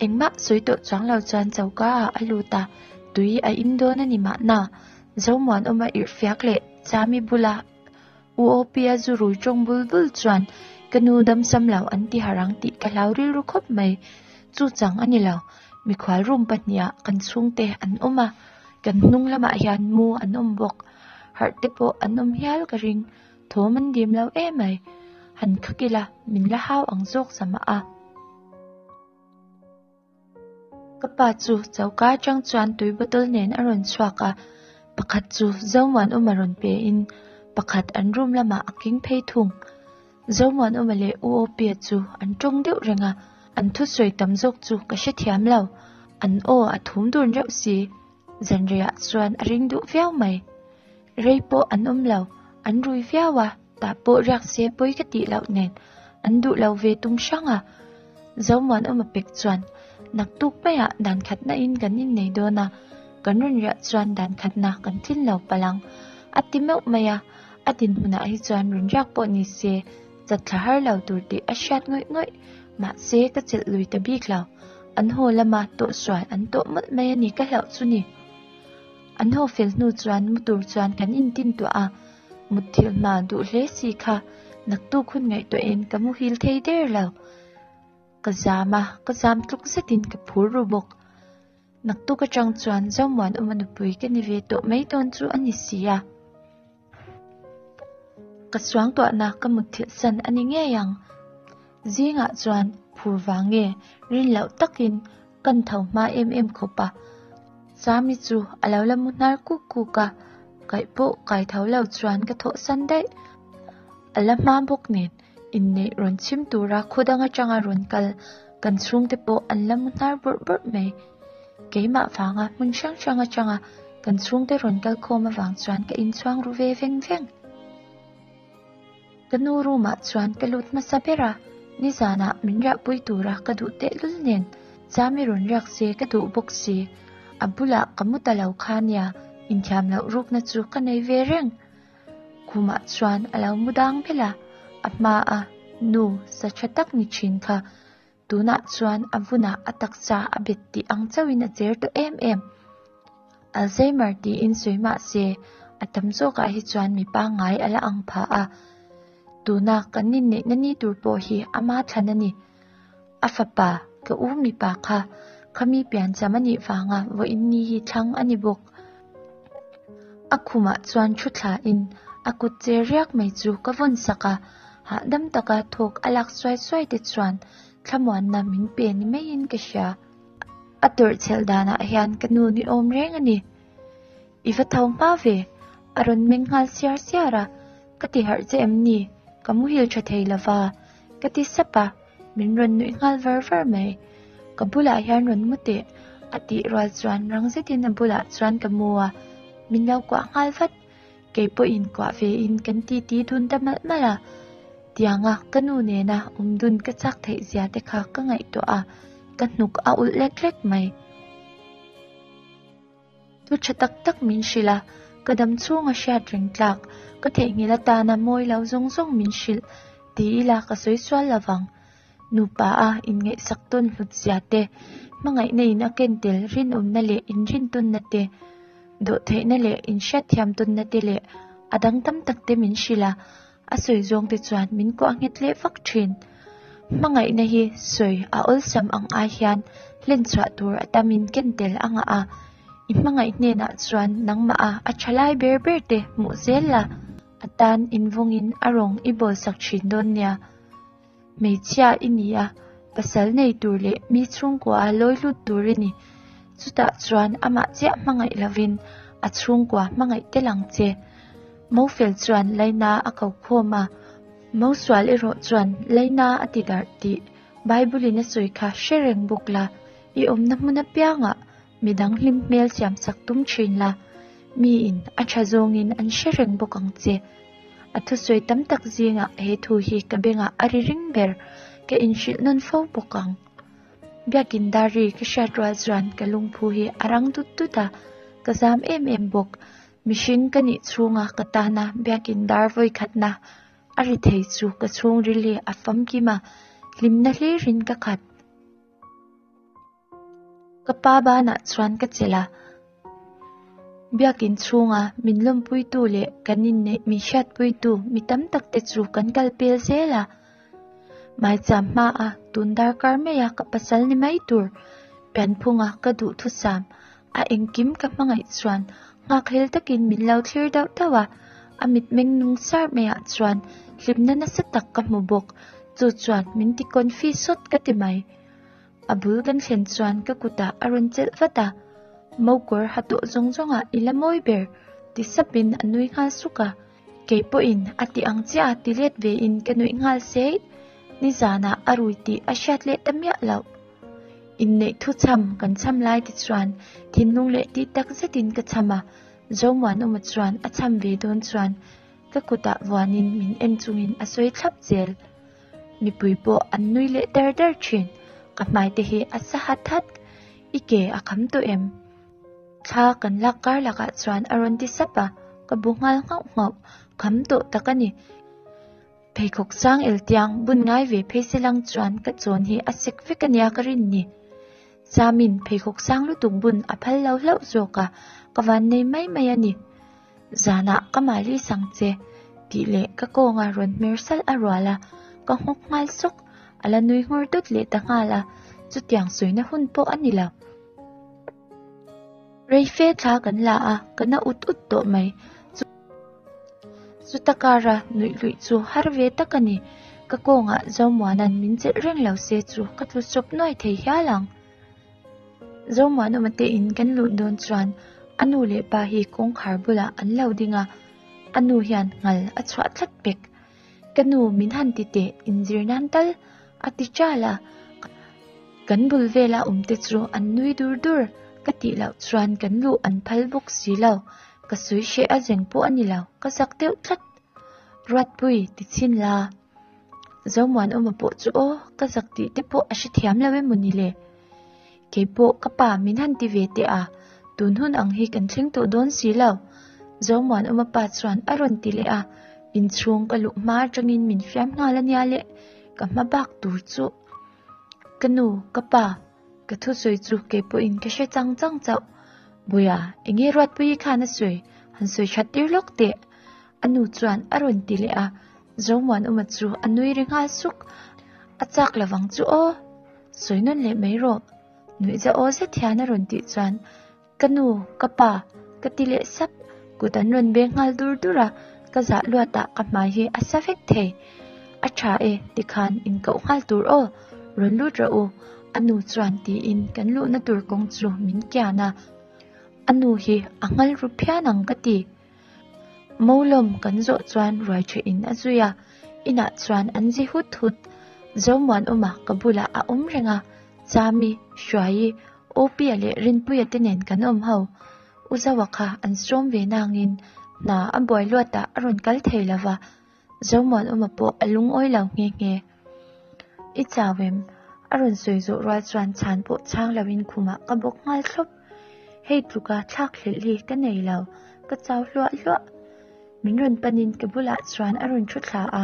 Engmah sawi tawh chuang lo chuan choka ah a lut a, tui a in dawn a ni mahna. Zomuanawma irhfiak leh Chami bula U Opi-a zu rui tawng bul bul chuan ka nu damsam lo an ti harh ang tih ka hlau rilru khawp mai. Chu chang a ni lo, mikhual room pahniha kan chhungte an awm a, kan hnung lamah hian mu an awm bawk. Harh te pawh an awm hial ka ring. Thawm an dim lo emai, han khak ila min la hau ang zawk sa mah a. Ka pa chu choka atang chuan tui bottle nen a rawn chhuak a, pakhat chu Zomuanawma rawn pe in pakhat an room lamah a keng phei thung. Zomuanawma leh U Opia chu an tawng deuh reng a, an thusawi tam zawk chu ka hrethiam lo, an aw a thum dun reuh si. Zanriah chuan a ring duh viau mai. Rei pawh an awm lo, an rui viau a, tah pawh riak se pawi ka tih loh nen an duh lo ve tum hrang a. Zomuanawma pek chuan naktuk maiah dan khatna in kan innei dawn a, kan rawn riah chuan dan khatna kan tlin lo palh ang a ti meuh mai a, a dinhmunah hi chuan rawn riak pawh ni se chat thla har lo tur tih a hriat ngawih ngawih, mahse ka chelh lui ta bik lo. An haw lama tawhsual an tawh mawlh mai a ni ka hlauh chu ni. An haw fel hnu chuan mu tur chuan kan intin tuah a, mutthilh hma duh hle si kha naktuk hun ngaihtuahin ka muhil thei der lo. Ka zam a, ka zam tluk zetin ka phur ru bawk. Naktuk atang chuan Zomuanawma nupui ka ni ve tawh mai dawn chu a ni si a. Ka suangtuahna ka mutthilh san a ni ngei ang. Zingah chuan phur vang nge rin loh takin kan tho hma em em khawp a. Chami chu a lo la mu hnar kuk kuk a, kaih pawh kai tho lo chuan ka thawh san daih. A la hma bawk nen inneih rawn chhim tura khaw dang atanga rawn kal kan chhungte pawh an la mu hnar bawrh bawrh mai. Keimah vanga hmun hrang hrang atanga kan chhungte rawn kal khawm avang chuan ka inchhuang ru ve veng veng. Ka nu room ah chuan ka lut hmasa ber a, nizanah min riahpui tura ka duh tehlul nen Chami rawn riak se ka duh bawk si. A bulah ka mu ta lo kha nia, inthiam loh rukna chu ka nei ve reng. Khumah chuan a lo mu dang bel a, a hmaa nu sa tha tak ni thin kha Tunah chuan a vunah a taksa a bet tih ang chauhin a cher tawh em em. Alzheimer tiin sawi mah se, a tam zawkah hi chuan mi pangngai a la ang phah a. Tuna kan inneihna ni tur pawh hi ama thlan a ni. A fapa, ka u mipa kha, khami piancham a nih vanga vawiin ni hi thlang a ni bawk. A khumah chuan thu thlain a kut che riak mai chu ka vawn sak a, hahdam taka thawk a lak suai suai te chuan thlamuanna min pe ni maiin ka hria. A tawrh chhelh danah hian ka nu ni awm reng a ni. I va tho hma ve, a rawn meng nghal siar siar a, ka ti harh che em ni, ka muhil tha thei lova, ka ti sap a. Min rawn nuih nghal var var mai. Ka bulah hian rawn mu teh a tih rual chuan rang zetin a bulah chuan ka mu a, min lo kuah nghal vat. Kei pawhin kuah ve in kan titi dun ta malh malh a. Tianga ka nu nena awm dun ka chak theih zia te kha ka ngaihtuah a, ka hnuk a ulh lek lek mai. Thu tha tak tak min hrilh a, ka dam chhunga hriat reng tlak, ka theihnghilh atana mawi lo zawng zawng min hrilh ti ila ka sawi sual lo vang. Nupa a inngaihsak tawn hlut zia te, hmangaihna in a ken tel rinawmna leh inrintawnna te, dawhtheihna leh inhriatthiam tawnna te leh a dang tam tak te min hrilh a, A sawi zawng te chuan min kuah nghet leh vak thin. Hmangaihna hi sawi a awlsam ang ai hian hlen chhuah tur a tamin ken tel a ngah a. I hmangaih hnenah chuan nangmah a a tha lai ber ber te hmuh zel la, a tan invawngin a rawng i bawl sak thin dawn nia. Hmeichhia i ni a, pasal nei tur leh mi chhungkua a lawi lut tur i ni. Chutah chuan amah chiah hmangaih lovin a chhungkua hmangaih tel ang che. Mofel chuan Laina a ko khawm a, Mosual erawh chuan Laina a ti darh tih Bible-in a sawi kha hre reng bawk la, i awmna hmun apiangah midang hlim hmel siamsak tum thin la, miin a tha zawngin an hre reng bawk ang che. A thusawi tam tak zingah he thu hi ka bengah a ri ring ber, ka inhrilh nawn fo bawk ang. Biakin dar ri ka hriat rual chuan ka lungphu hi a rang dut dut a, ka zam em em bawk. Mihring ka nih chhunga ka tana biakin dar vawikhatna a ri thei chu ka chhungril hi a famkim a, hlimna hlirin ka khat. Ka pa banah chuan ka chelh a, biakin chhunga min lawmpuitu leh kan inneih min hriatpuitu mi tam tak te chu kan kal pel zel a. Maicham hmaa tun darkar maia ka pasal ni mai tur pianphunga ka duhthusam a engkim ka hmangaih chuan nghakhlel takin min lo thlir deuh deuh a, a mitmeng nung sar maiah chuan hlimna nasa tak ka hmu bawk, chu chuan min ti confi sawt ka ti mai. A bul kan thlen chuan ka kutah a rawn chelh vat a, Mokawr ha tawh zawng zawngah i la mawi ber ti sapin a nui nghal suk a, kei pawhin a ti ang chiah a ti let vein ka nuih nghal sei, nizanah a rui tih a hriat leh ta miah loh. Inneih thu chham kan chham lai te chuan thinlung leh tih tak zetin ka chham a, Zomuanawma chuan a chham ve dawn chuan ka kutah vuanin min en chungin a sawi thlap zel. Mipui pawh an nui leh der der thin, ka hmai te hi a sa hat hat, i ke a kham tawh em? Thla kan lak kar lakah chuan a rawn ti sap a, ka bu nghal nghauh nghauh, kham tawh tak a ni. Pheikhawk sang eltiang bun ngai ve phei se lang chuan ka chawn hi a sek vek ania ka rin ni. Chamin pheikhawk sang lutuk bun a phal lo hlauh zawk a, ka van nei mai mai a ni. Zanah ka mali sang che tih leh ka kawnga rawn hmer salh a rual a, ka nghawk nghal sawk, a la nui nghawr dawt leh ta nghal a, chutiang sawina hun pawh a ni lo. Rei fe thla kan la a, ka na ut ut tawh mai. Chuta kara nuih luih chu har ve tak a ni. Ka kawngah Zomuana'n min chelh reng lo se chu ka tlu sawp nuai thei hial ang. Zomuanawma te in kan luh dawn chuan a nu leh pa hi kawngkhar bulah an lo ding a, a nu hian ngal a chhuah tlat pek. Ka nu min han ti teh inzir nan tal a ti ṭal a, kan bul vela awm te chu an nui dur dur. Ka tih loh chuan kan luh an phal bawk si lo, ka sawi hreh a zeng pawh a ni lo, ka zak deuh tlat. Ruatpui, ti chhin la. Zomuanawma pawh chu aw, ka zak tih te pawh a hrethiam lo emaw ni le? Keipawh ka pa min han ti ve teh a, tun hun ang hi kan thleng tawh dawn si lo. Zomuanawma pa chuan a rawn ti leh a, inchhung ka luh hma atangin min fiam nghal a nia le, ka hma bak tur chu. Ka nu, ka pa, ka thusawi chu keipawhin ka hre chang chang chauh. Buia, enge Ruatpuii khan a sawi? Han sawi that tir lawk teh. A nu chuan a rawn ti leh a, Zomuanawma chu a nui ri nghal suk. A chak lovang chu aw, sawi nawn leh mai rawh. Nuihza aw zet hian a rawn tih chuan, Ka nu, ka pa, ka ti leh sap. Kut an rawn beng nghal dur dur a, ka zah luatah ka hmai hi a sa vek thei. A tha e, tikhan inkoh nghal tur aw, rawn lut rawh u, a nu chuan tiin kan luhna tur kawng chu min kian a. A nu hi a nghal ru phian ang ka ti. Molawm kan zawh chuan ruai tha in a zui a, inah chuan an zi hut hut. Zomuanawma ka bulah a awm reng a, Chami, Hruaii, Opia leh Rinpuia te nen kan awm ho. U Zoa kha an sawm ve nangin hna a buai luatah a rawn kal thei lo va, Zomuanawma pawh a lungawi lo nghe nghe. I chau em? A rawn sawi zawh rual chuan chhan pawh chhang loin khumah ka bawk nghal thlawp. Hei tluka thlak hlelh hi ka nei lo, ka chau hluah hluah. Min rawn panin ka bulah chuan a rawn thu thla a,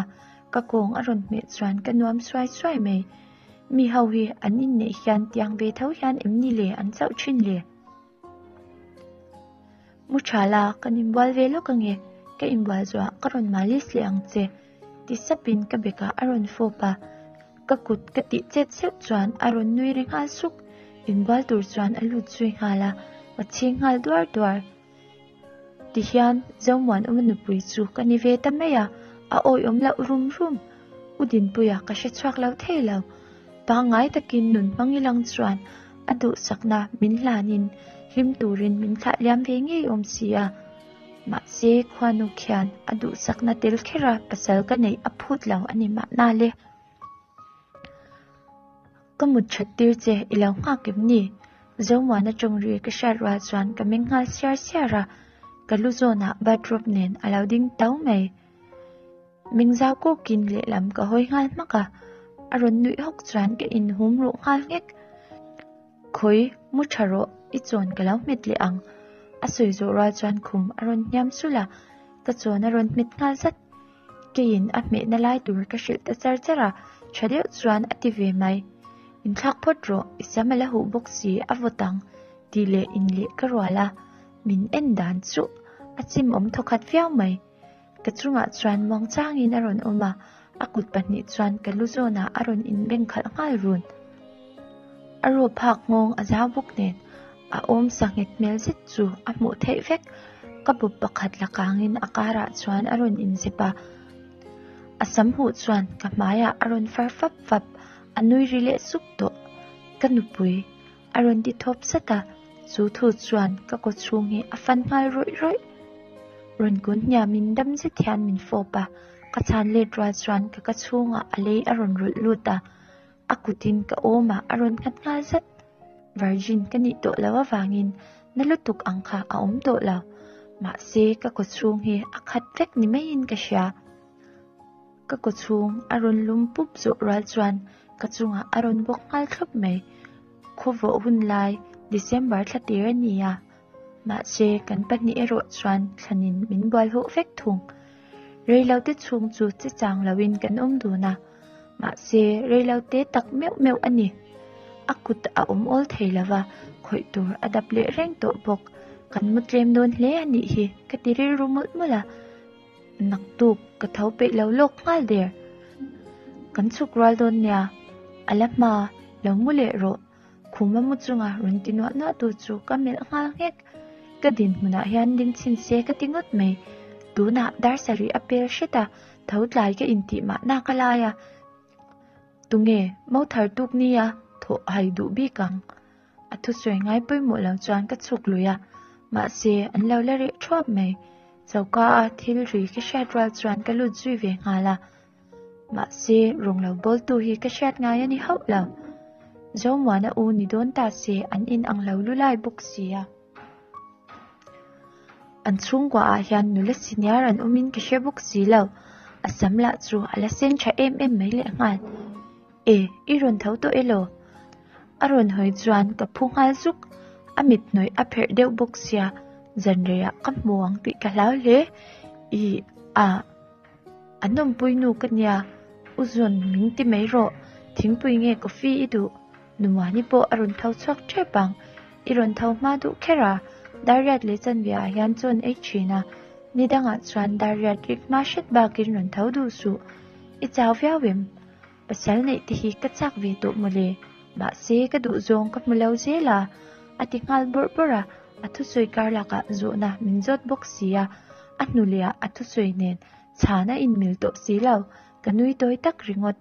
ka kawng a rawn hmeh chuan ka nuam suai suai mai. Mi ho hi an inneih hian tiang ve tho hian em ni le an chauh thin le? Mu tha la, kan inbual ve lawk ange, ka inbual zuah ka rawn malis leh ang che, ti sapin ka bekah a rawn fawp a, ka kut ka tih chet zeuh chuan a rawn nui ri nghal suk, inbual tur chuan a lut zui nghal a, ka chhing nghal duar duar. Tihian Zomuanawma nupui chu ka ni ve ta mai a, a awihawm loh rum rum. U Dinpuia ka hre chhuak lo thei lo. Pangngai takin nun hmang ilang chuan a duhsakna min hlanin hlim turin min thlah liam ve ngei awm si a. Mahse khuanu khian a duhsakna tel khera pasal ka neih a phut lo a ni mahna le. Ka mut that tir che i lo nghak em ni? Zomuana tawng ri ka hriat rual chuan ka meng nghal siar siar a, ka lu zawnah bathrobe nen a lo ding tau mai. Meng zau kawkin lehlam ka hawi nghal hmak a, a rawn nuih hawk chuan ka inhum ruh nghal nghek. Khawi, mu tha rawh, i chawn ka lo hmet leh ang. A sawi zawh rual chuan khum a rawn hniam sulh a, ka chawn a rawn hmet nghal zat. Keiin a hmehna lai tur ka hrilh ta char char a, tha deuh chuan a ti ve mai. Inthlak phawt rawh, i sam a la huh bawk si, a vawt ang, tih leh inleh ka rual a, min en dan chu a chimawm thawkhat viau mai. Ka chungah chuan muangchangin a rawn awm a, a kut pahnih chuan ka lu zawnah a rawn inbengkhalh nghal run. A raw phak nghawng a zau bawk nen a awm sa nghet hmel zet chu a hmuh theih vek. Ka bawp pakhat la kangin a karah chuan a rawn inzep a, a sam huh chuan ka hmaiah a rawn far fap fap, a nui ri leh sup tawh. Ka nupui a rawn ti thawp sat a, chu thu chuan ka kaw chhung hi a fan nghal rawih rawih. Rawn kun hniamin dam zet hian min fawp a, ka chhan let rual chuan ka ka chhungah a lei a rawn rawlh lut a, a kutin ka awmah a rawn nghat nghal zat. Virgin ka nih tawh loh avangin na lutuk ang kha a awm tawh lo, mahse ka kaw chhung hi a khat vek ni maiin ka hria. Ka kaw chhung a rawn lum pup zawh rual chuan ka chungah a rawn bawk nghal thlawp mai. Khawvawh hun lai December thla tir a ni a, mahse kan pahnih erawh chuan thlanin min bual huh vek thung. Reilote chhung chu che chang loin kan awm dun a, mahse reilote tak meuh meuh a ni. A kut a awm awl thei lo va, khawih tur a dap leh reng tawh bawk. Kan mu tlem dawn hle a nih hi ka ti rilru mawlh mawlh a. Naktuk ka tho peih lo lawk nghal der. Kan chhuk rual dawn nia, a la hma lo mu leh rawh. Khuma mu chunga rawn ti nuah nuah tu chu ka melh nghal nghek. Ka dinhmunah hian ding chhin se ka ti ngawt mai. Tunah dar sarih a pel hret a, tho tlai ka intih mahna ka lai a. Tunge mo thar tuk nia thawh hai duh bik ang? A thusawi ngai pawimawh lo chuan ka chhuk lui a, mahse an lo la reh thuap mai. Choka a thil ri ka hriat rual chuan ka lut zui ve nghal a, mahse rawng lo bawltu hi ka hriat ngai a ni hauh lo. Zomuana u ni dawn ta se an in ang lo lulai bawk sia. An chhungkua ah hian nula senior an awm in ka hre bawk si lo. A sam lah chu a la sen tha em em mai leh nghal. E, i rawn tho tawh elaw? A rawn hawi chuan ka phu nghal zuk. A mit hnawih a pherh deuh bawk sia, zan reiah ka hmu ang tih ka hlau hle. Ih, a, an awmpui nu ka nia, u zawn min ti mai rawh, thingpui nge coffee i duh? Numuani pawh a rawn tho chhuak tep ang, i rawn tho hma duh kher a, Dariat leh Chanvia ah hian chawn ei thin a, ni dangah chuan Dariat rik hma hret bakin rawn tho duh suh, i chau viau em? Pasal neih te hi ka chak ve tawh mawle, mahse ka duh zawng ka hmu lo zel a, a ti nghal bawrh bawrh a, a thusawi kar lakah zawhna min zawt bawk si a, a hnu leh ah a thusawi nen chhan a inmil tawh si lo, ka nui tawi tak ringawt.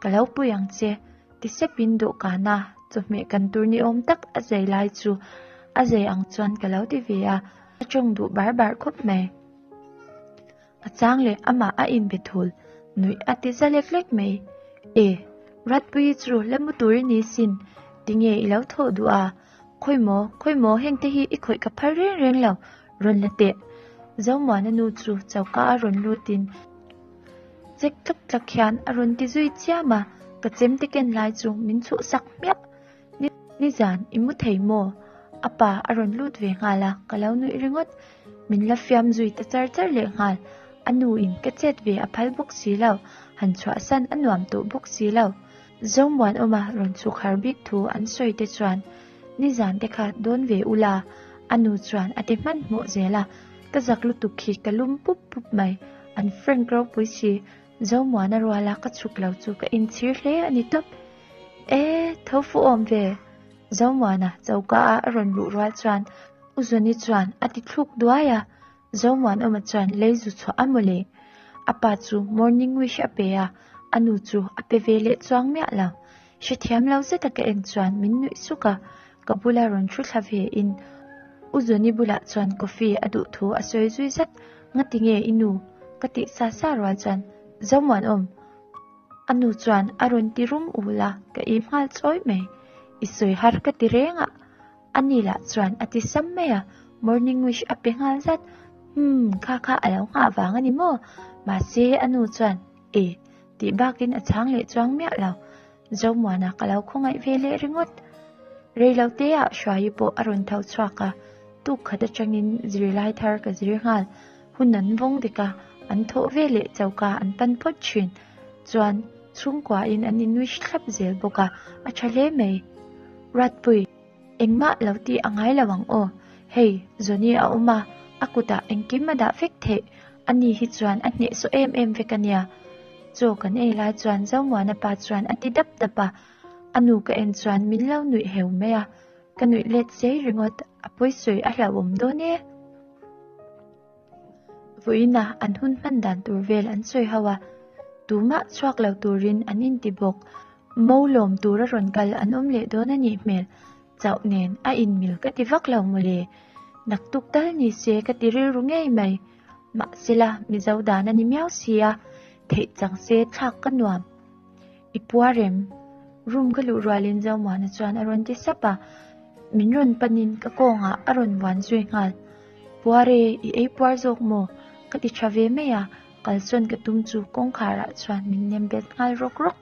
Ka lo pui ang che, ti sepin dawhkana chawhmeh kan tur ni awm tak a zai lai chu a zai ang chuan ka lo ti ve a, a tawng duh bar bar khawp mai. A chang leh amah a inbe thul, nuih a ti za lek lek mai. E, Ratpuii chu la mu tur i ni sin, tinge i lo thawh duh a? Khawi maw, khawi maw heng te hi i khawih ka phal reng reng lo, rawn la teh. Zomuana nu chu choka a rawn lutin chek tlak tlak hian a rawn ti zui chiam a, ka chemte ken lai chu min chhuhsak hmiah. Nizan i mu thei maw? A pa a rawn lut ve nghal a, ka lo nuih ringawt. Min la fiam zui ta char char leh nghal. A nu in ka chet ve a phal bawk si lo, han chhuahsan a nuam tawh bawk si lo. Zomuanawma rawn chhuk har bik thu an sawi te chuan nizan te kha dawn ve ula, a nu chuan a ti hmanhmawh zel a, ka zak lutuk khi ka lum pup pup mai. An frank ropui si, Zomuana ruala ka chhuk lo chu ka inchhir hle a ni tawp. E, tho fu awm ve! Zomuana choka a a rawn luh rual chuan U Zuni chuan a ti thluk duai a, Zomuanawma chuan lei zu chhuah a maw le? A pa chu morning wish a pe a, a nu chu a pe ve leh chuang miah lo. Hrethiam lo zeta ka en chuan min nuih suk a, ka bula rawn thu thla ve in U Zuni bulah chuan coffee a duh thu a sawi zui zat, Ngati nge i nu? ka tih sa sa rual chuan Zomuanawm! A nu chuan a rawn ti rum ul a, ka im nghal chawi mai. I sawi har ka ti reng a, a ni lah chuan a ti sam mai a, morning wish a pe nghal zat. Umm, kha kha a lo nghah vang a ni maw? Mahse a nu chuan e tih bakin a chhang leh chuang miah lo. Zomuana ka lo khawngaih ve leh ringawt. Reiloteah Hruaii pawh a rawn tho chhuak a, tuk khat atangin zirlai thar ka zir nghal. Hun an vawng dik a, an thawh ve leh choka an pan phawt thin. Chuan, chhungkuain an inwish thlap zel bawk a, a tha hle mai. Ratpui, engmah lo tih a ngai lo ang aw. Hei, Johnny a awm a, a kutah engkim a dah vek theih. Ani hi chuan a hnehsawh em em vek a nia. Chaw kan ei lai chuan Zomuana pa chuan a ti dap dap a, a nu ka en chuan min lo nuih heu mai a. Ka nuih let sei ringawt, a pawisawi a hlauhawm dawn e. Vawiinah an hun hman dan tur vel an sawi ho a, tumah chhuak lo turin an inti bawk. Mo lawm tura rawn kal an awm leh dawn a nih hmel, chauh nen a inmil ka ti vak lo mawle. Naktuk tal ni se ka ti rilru ngei mai. Mahsela Mizo dan a ni miau si a, theih chang se thlak ka nuam. I puar em? Room ka luh rualin Zomuana chuan a rawn ti sap a, min rawn panin ka kawngah a rawn vuan zui nghal. Puar e, i ei puar zawk maw? Ka ti tha ve mai a, kalsawn ka tum chu kawngkharah chuan min nem bet nghal rawk rawk.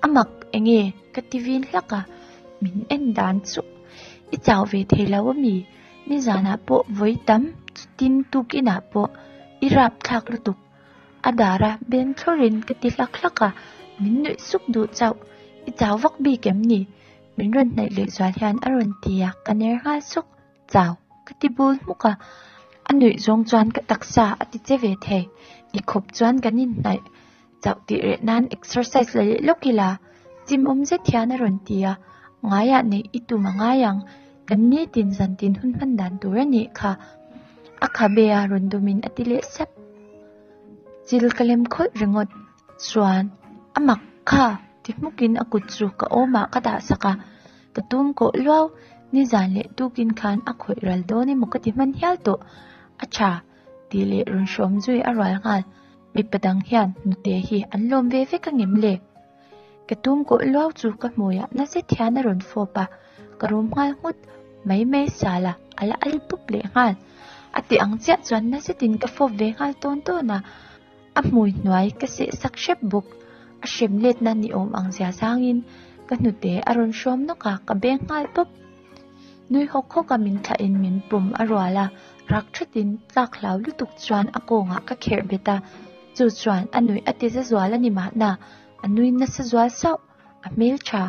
A mak enge? Ka ti vin hlak a, min en dan chu i chau ve thei lo ami? Nizanah pawh vawi tam chutin tukinah pawh i rapthlak lutuk. A dar a beng thlawrin ka ti hlak hlak a, min nuih suk duh chauh. I chau vak bik em ni? Min rawn hnaih leh zual hian a rawn ti a, ka ner nghal suk. Chau ka ti bul hmuk a, a nuih zawng chuan ka taksa a ti che ve thei. Ti khawp chuan kan inhnaih chauh tih reh nan exercise la leh lawk ila, chim awm zet hian a rawn ti a, ngaiah neih i tum a ngai ang, kan nitin zantin hun hman dan tur a nih kha. A khabe a rawn dumin a ti leh sap. Chil ka lem khawlh ringawt chuan a mak kha ti hmukin a kut chu ka awmah ka dah sak a, ka tum kawh luau, nizan leh tukin khan a khawih ral dawn emaw ka ti hman hial tawh, a tha tih leh rawn hrawm zui a rual nghal, mipa dang hian nute hi an lawm ve vek angem le? Ka tum kawh luau chu ka hmuiah na zet hian a rawn fawp a, ka rum nghal nghut mai mai sal a, a la al pup leh nghal. A tih ang chiah chuan na zetin ka fawp ve nghal tawn tawn a, a hmui hnuai ka seh sak hrep bawk. A hrem letna ni awm ang zia zangin ka hnute a rawn hrawm nawk a, ka beng nghal pawp. Nui hawk hawk a min thlahin min pawm a rual a, rak thatin tlak hlau lutuk chuan a kawngah ka kherh bet a, chu chuan a nuih a ti za zual a ni mahna, a nui nasa zual sauh, a hmel tha.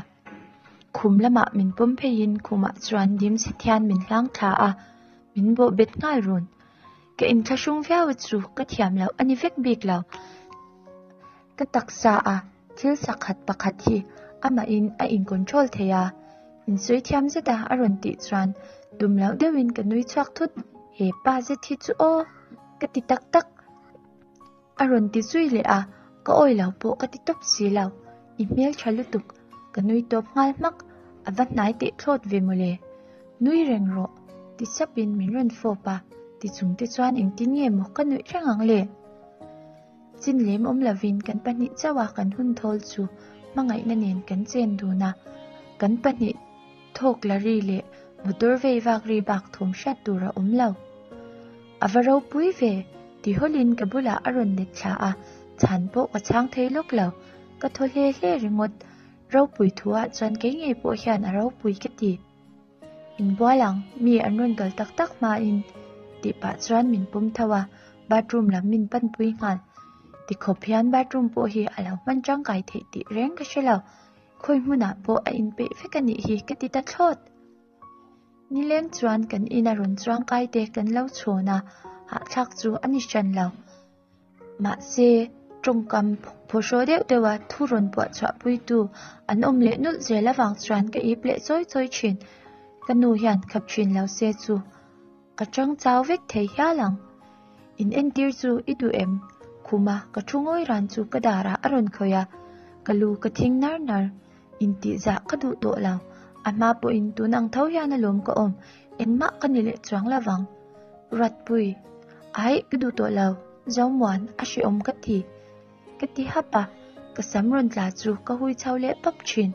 Khum lamah min pawm pheiin khumah chuan dim zet hian min hlang thla a, min bawh bet nghal run. Ka inthlahrung viau a chu ka thiam loh a ni vek bik lo. Ka taksa a thil sakhat pakhat hi amahin a in control thei a, insawi thiam zet a a rawn tih chuan tum loh deuhin ka nui chhuak thut, he pa zet hi chu aw ka ti tak tak. A rawn ti zui leh a, ka awi lo pawh ka ti tawp si lo, i hmel tha lutuk, ka nui tawp nghal hmak, a va hnai teh thlawt ve mawle. Nui reng rawh, ti sapin min rawn fawp a, ti chung te chuan engtin nge maw ka nuih reng ang le? Chin lem awm lovin kan pahnih chauh a kan hun thawl chu hmangaihna nen kan chen dun a, kan pahnih thawk la ri leh motor vei vak ri bak thawm hriat tur a awm lo. A va ropui ve, ti hawlin ka bulah a rawn let thla a, chhan pawh ka chhang thei lawk lo, ka thaw hle hle ringawt. Ropui thuah chuan kei ngei pawh hian a ropui ka ti. Inbual ang, mi an rawn kal tak tak hmain tih pah chuan min pawm tho a, bathroom lam min panpui nghal. Tikhawp hian bathroom pawh hi a lo hman tangkai theih tih reng ka hre lo, khawi hmunah pawh a inpeih vek a nih hi ka ti ta thlawt. Nileng chuan kan ina rawn chuangkai te kan lo chhawn a, hahthlak chu a ni hran lo. Mahse, tawngkam phawhraw deuh deuha thu rawn puah chhuahpuitu an awm leh nulh zel avang chuan ka ip leh chawi chawi thin. Ka nu hian khap thin lo se chu ka chang chau vek thei hial ang. In entir chu i duh em? Khuma ka thu ngawi ran chu ka darah a rawn khawih a, ka lu ka thing nar nar. Intihzah ka duh tawh lo. A hma pawhin tun ang tho hian alawm ka awm, engmah ka ni leh chuang lovang. Ruatpui, Aih, ka duh tawh lo. Zomuan, a hrehawm ka ti. Ka ti hap a, ka sam rawn tla chu ka hui chho leh pap thin.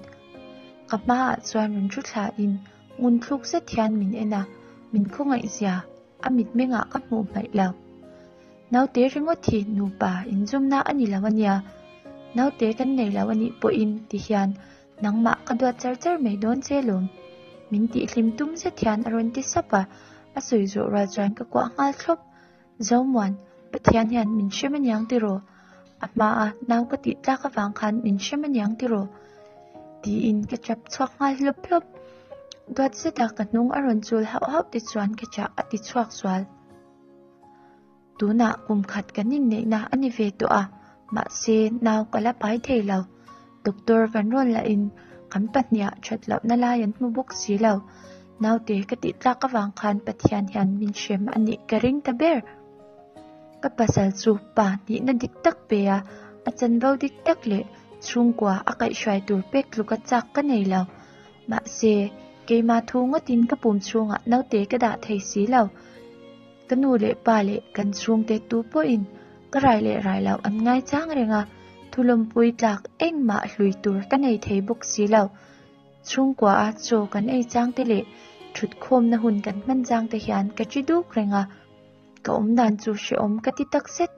Ka hmaah chuan rawn thu thlain ngun thluk zet hian min en a, min khawngaih zia a mitmengah ka hmuh hmaih lo. Naute ringawt hi nupa inzawmna a ni lo a nia, naute kan nei lo a nih pawhin ti hian nangmah ka duat char char mai dawn che lawm. Min tihhlim tum zet hian a rawn ti sap a, a sawi zawh rual chuan ka kuah nghal thlawp. Zomuan, Pathian hian min hrem aniang tiraw? A hmaa nau ka tih tlak avang khan min hrem aniang tiraw? Tiin ka chap chhuak nghal hlawp hlawp. Duat zeta ka hnung a rawn chul hauh hauh te chuan ka chah a ti chhuak zual. Tunah kum khat kan inneihna a ni ve tawh a, mahse nau ka la pai thei lo. Doctor kan rawn lahin kan pahniha that lohna lai an hmu bawk si lo. Naute ka tih tlak avang khan Pathian hian min hrem a nih ka ring ta ber. Ka pasal chu pa nihna dik tak pe a, a chanvo dik tak leh chhungkua a kaihhruai tur pek tluka chak ka nei lo. Mahse, keimah thu ngawtin ka pum chhungah naute ka dah thei si lo. Ka nu leh pa leh kan chhungte tu pawhin ka rai leh rai loh an ngaichang reng a, thulawmpui tlak engmah hlui tur ka nei thei bawk si lo. Chhungkua a chaw kan ei chang te leh thutkhawmna hun kan hman chang te hian ka chi duk reng a, ka awmdan chu hrehawm ka ti takzet.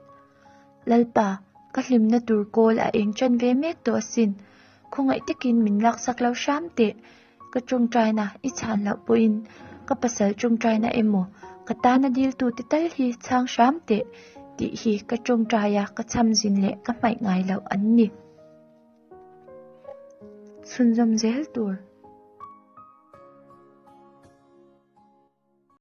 Lalpa, ka hlimna tur kawl a eng ṭan ve mek tawh asin, khawngaih takin min laksak lo hram teh. Ka tawngtaina i chhan loh pawhin ka pasal tawngtaina emaw ka tana diltute tal hi chhang hram teh tih hi ka tawngtaia ka chhamzin leh ka hmaih ngai loh an ni. Chhunzawm zel tur.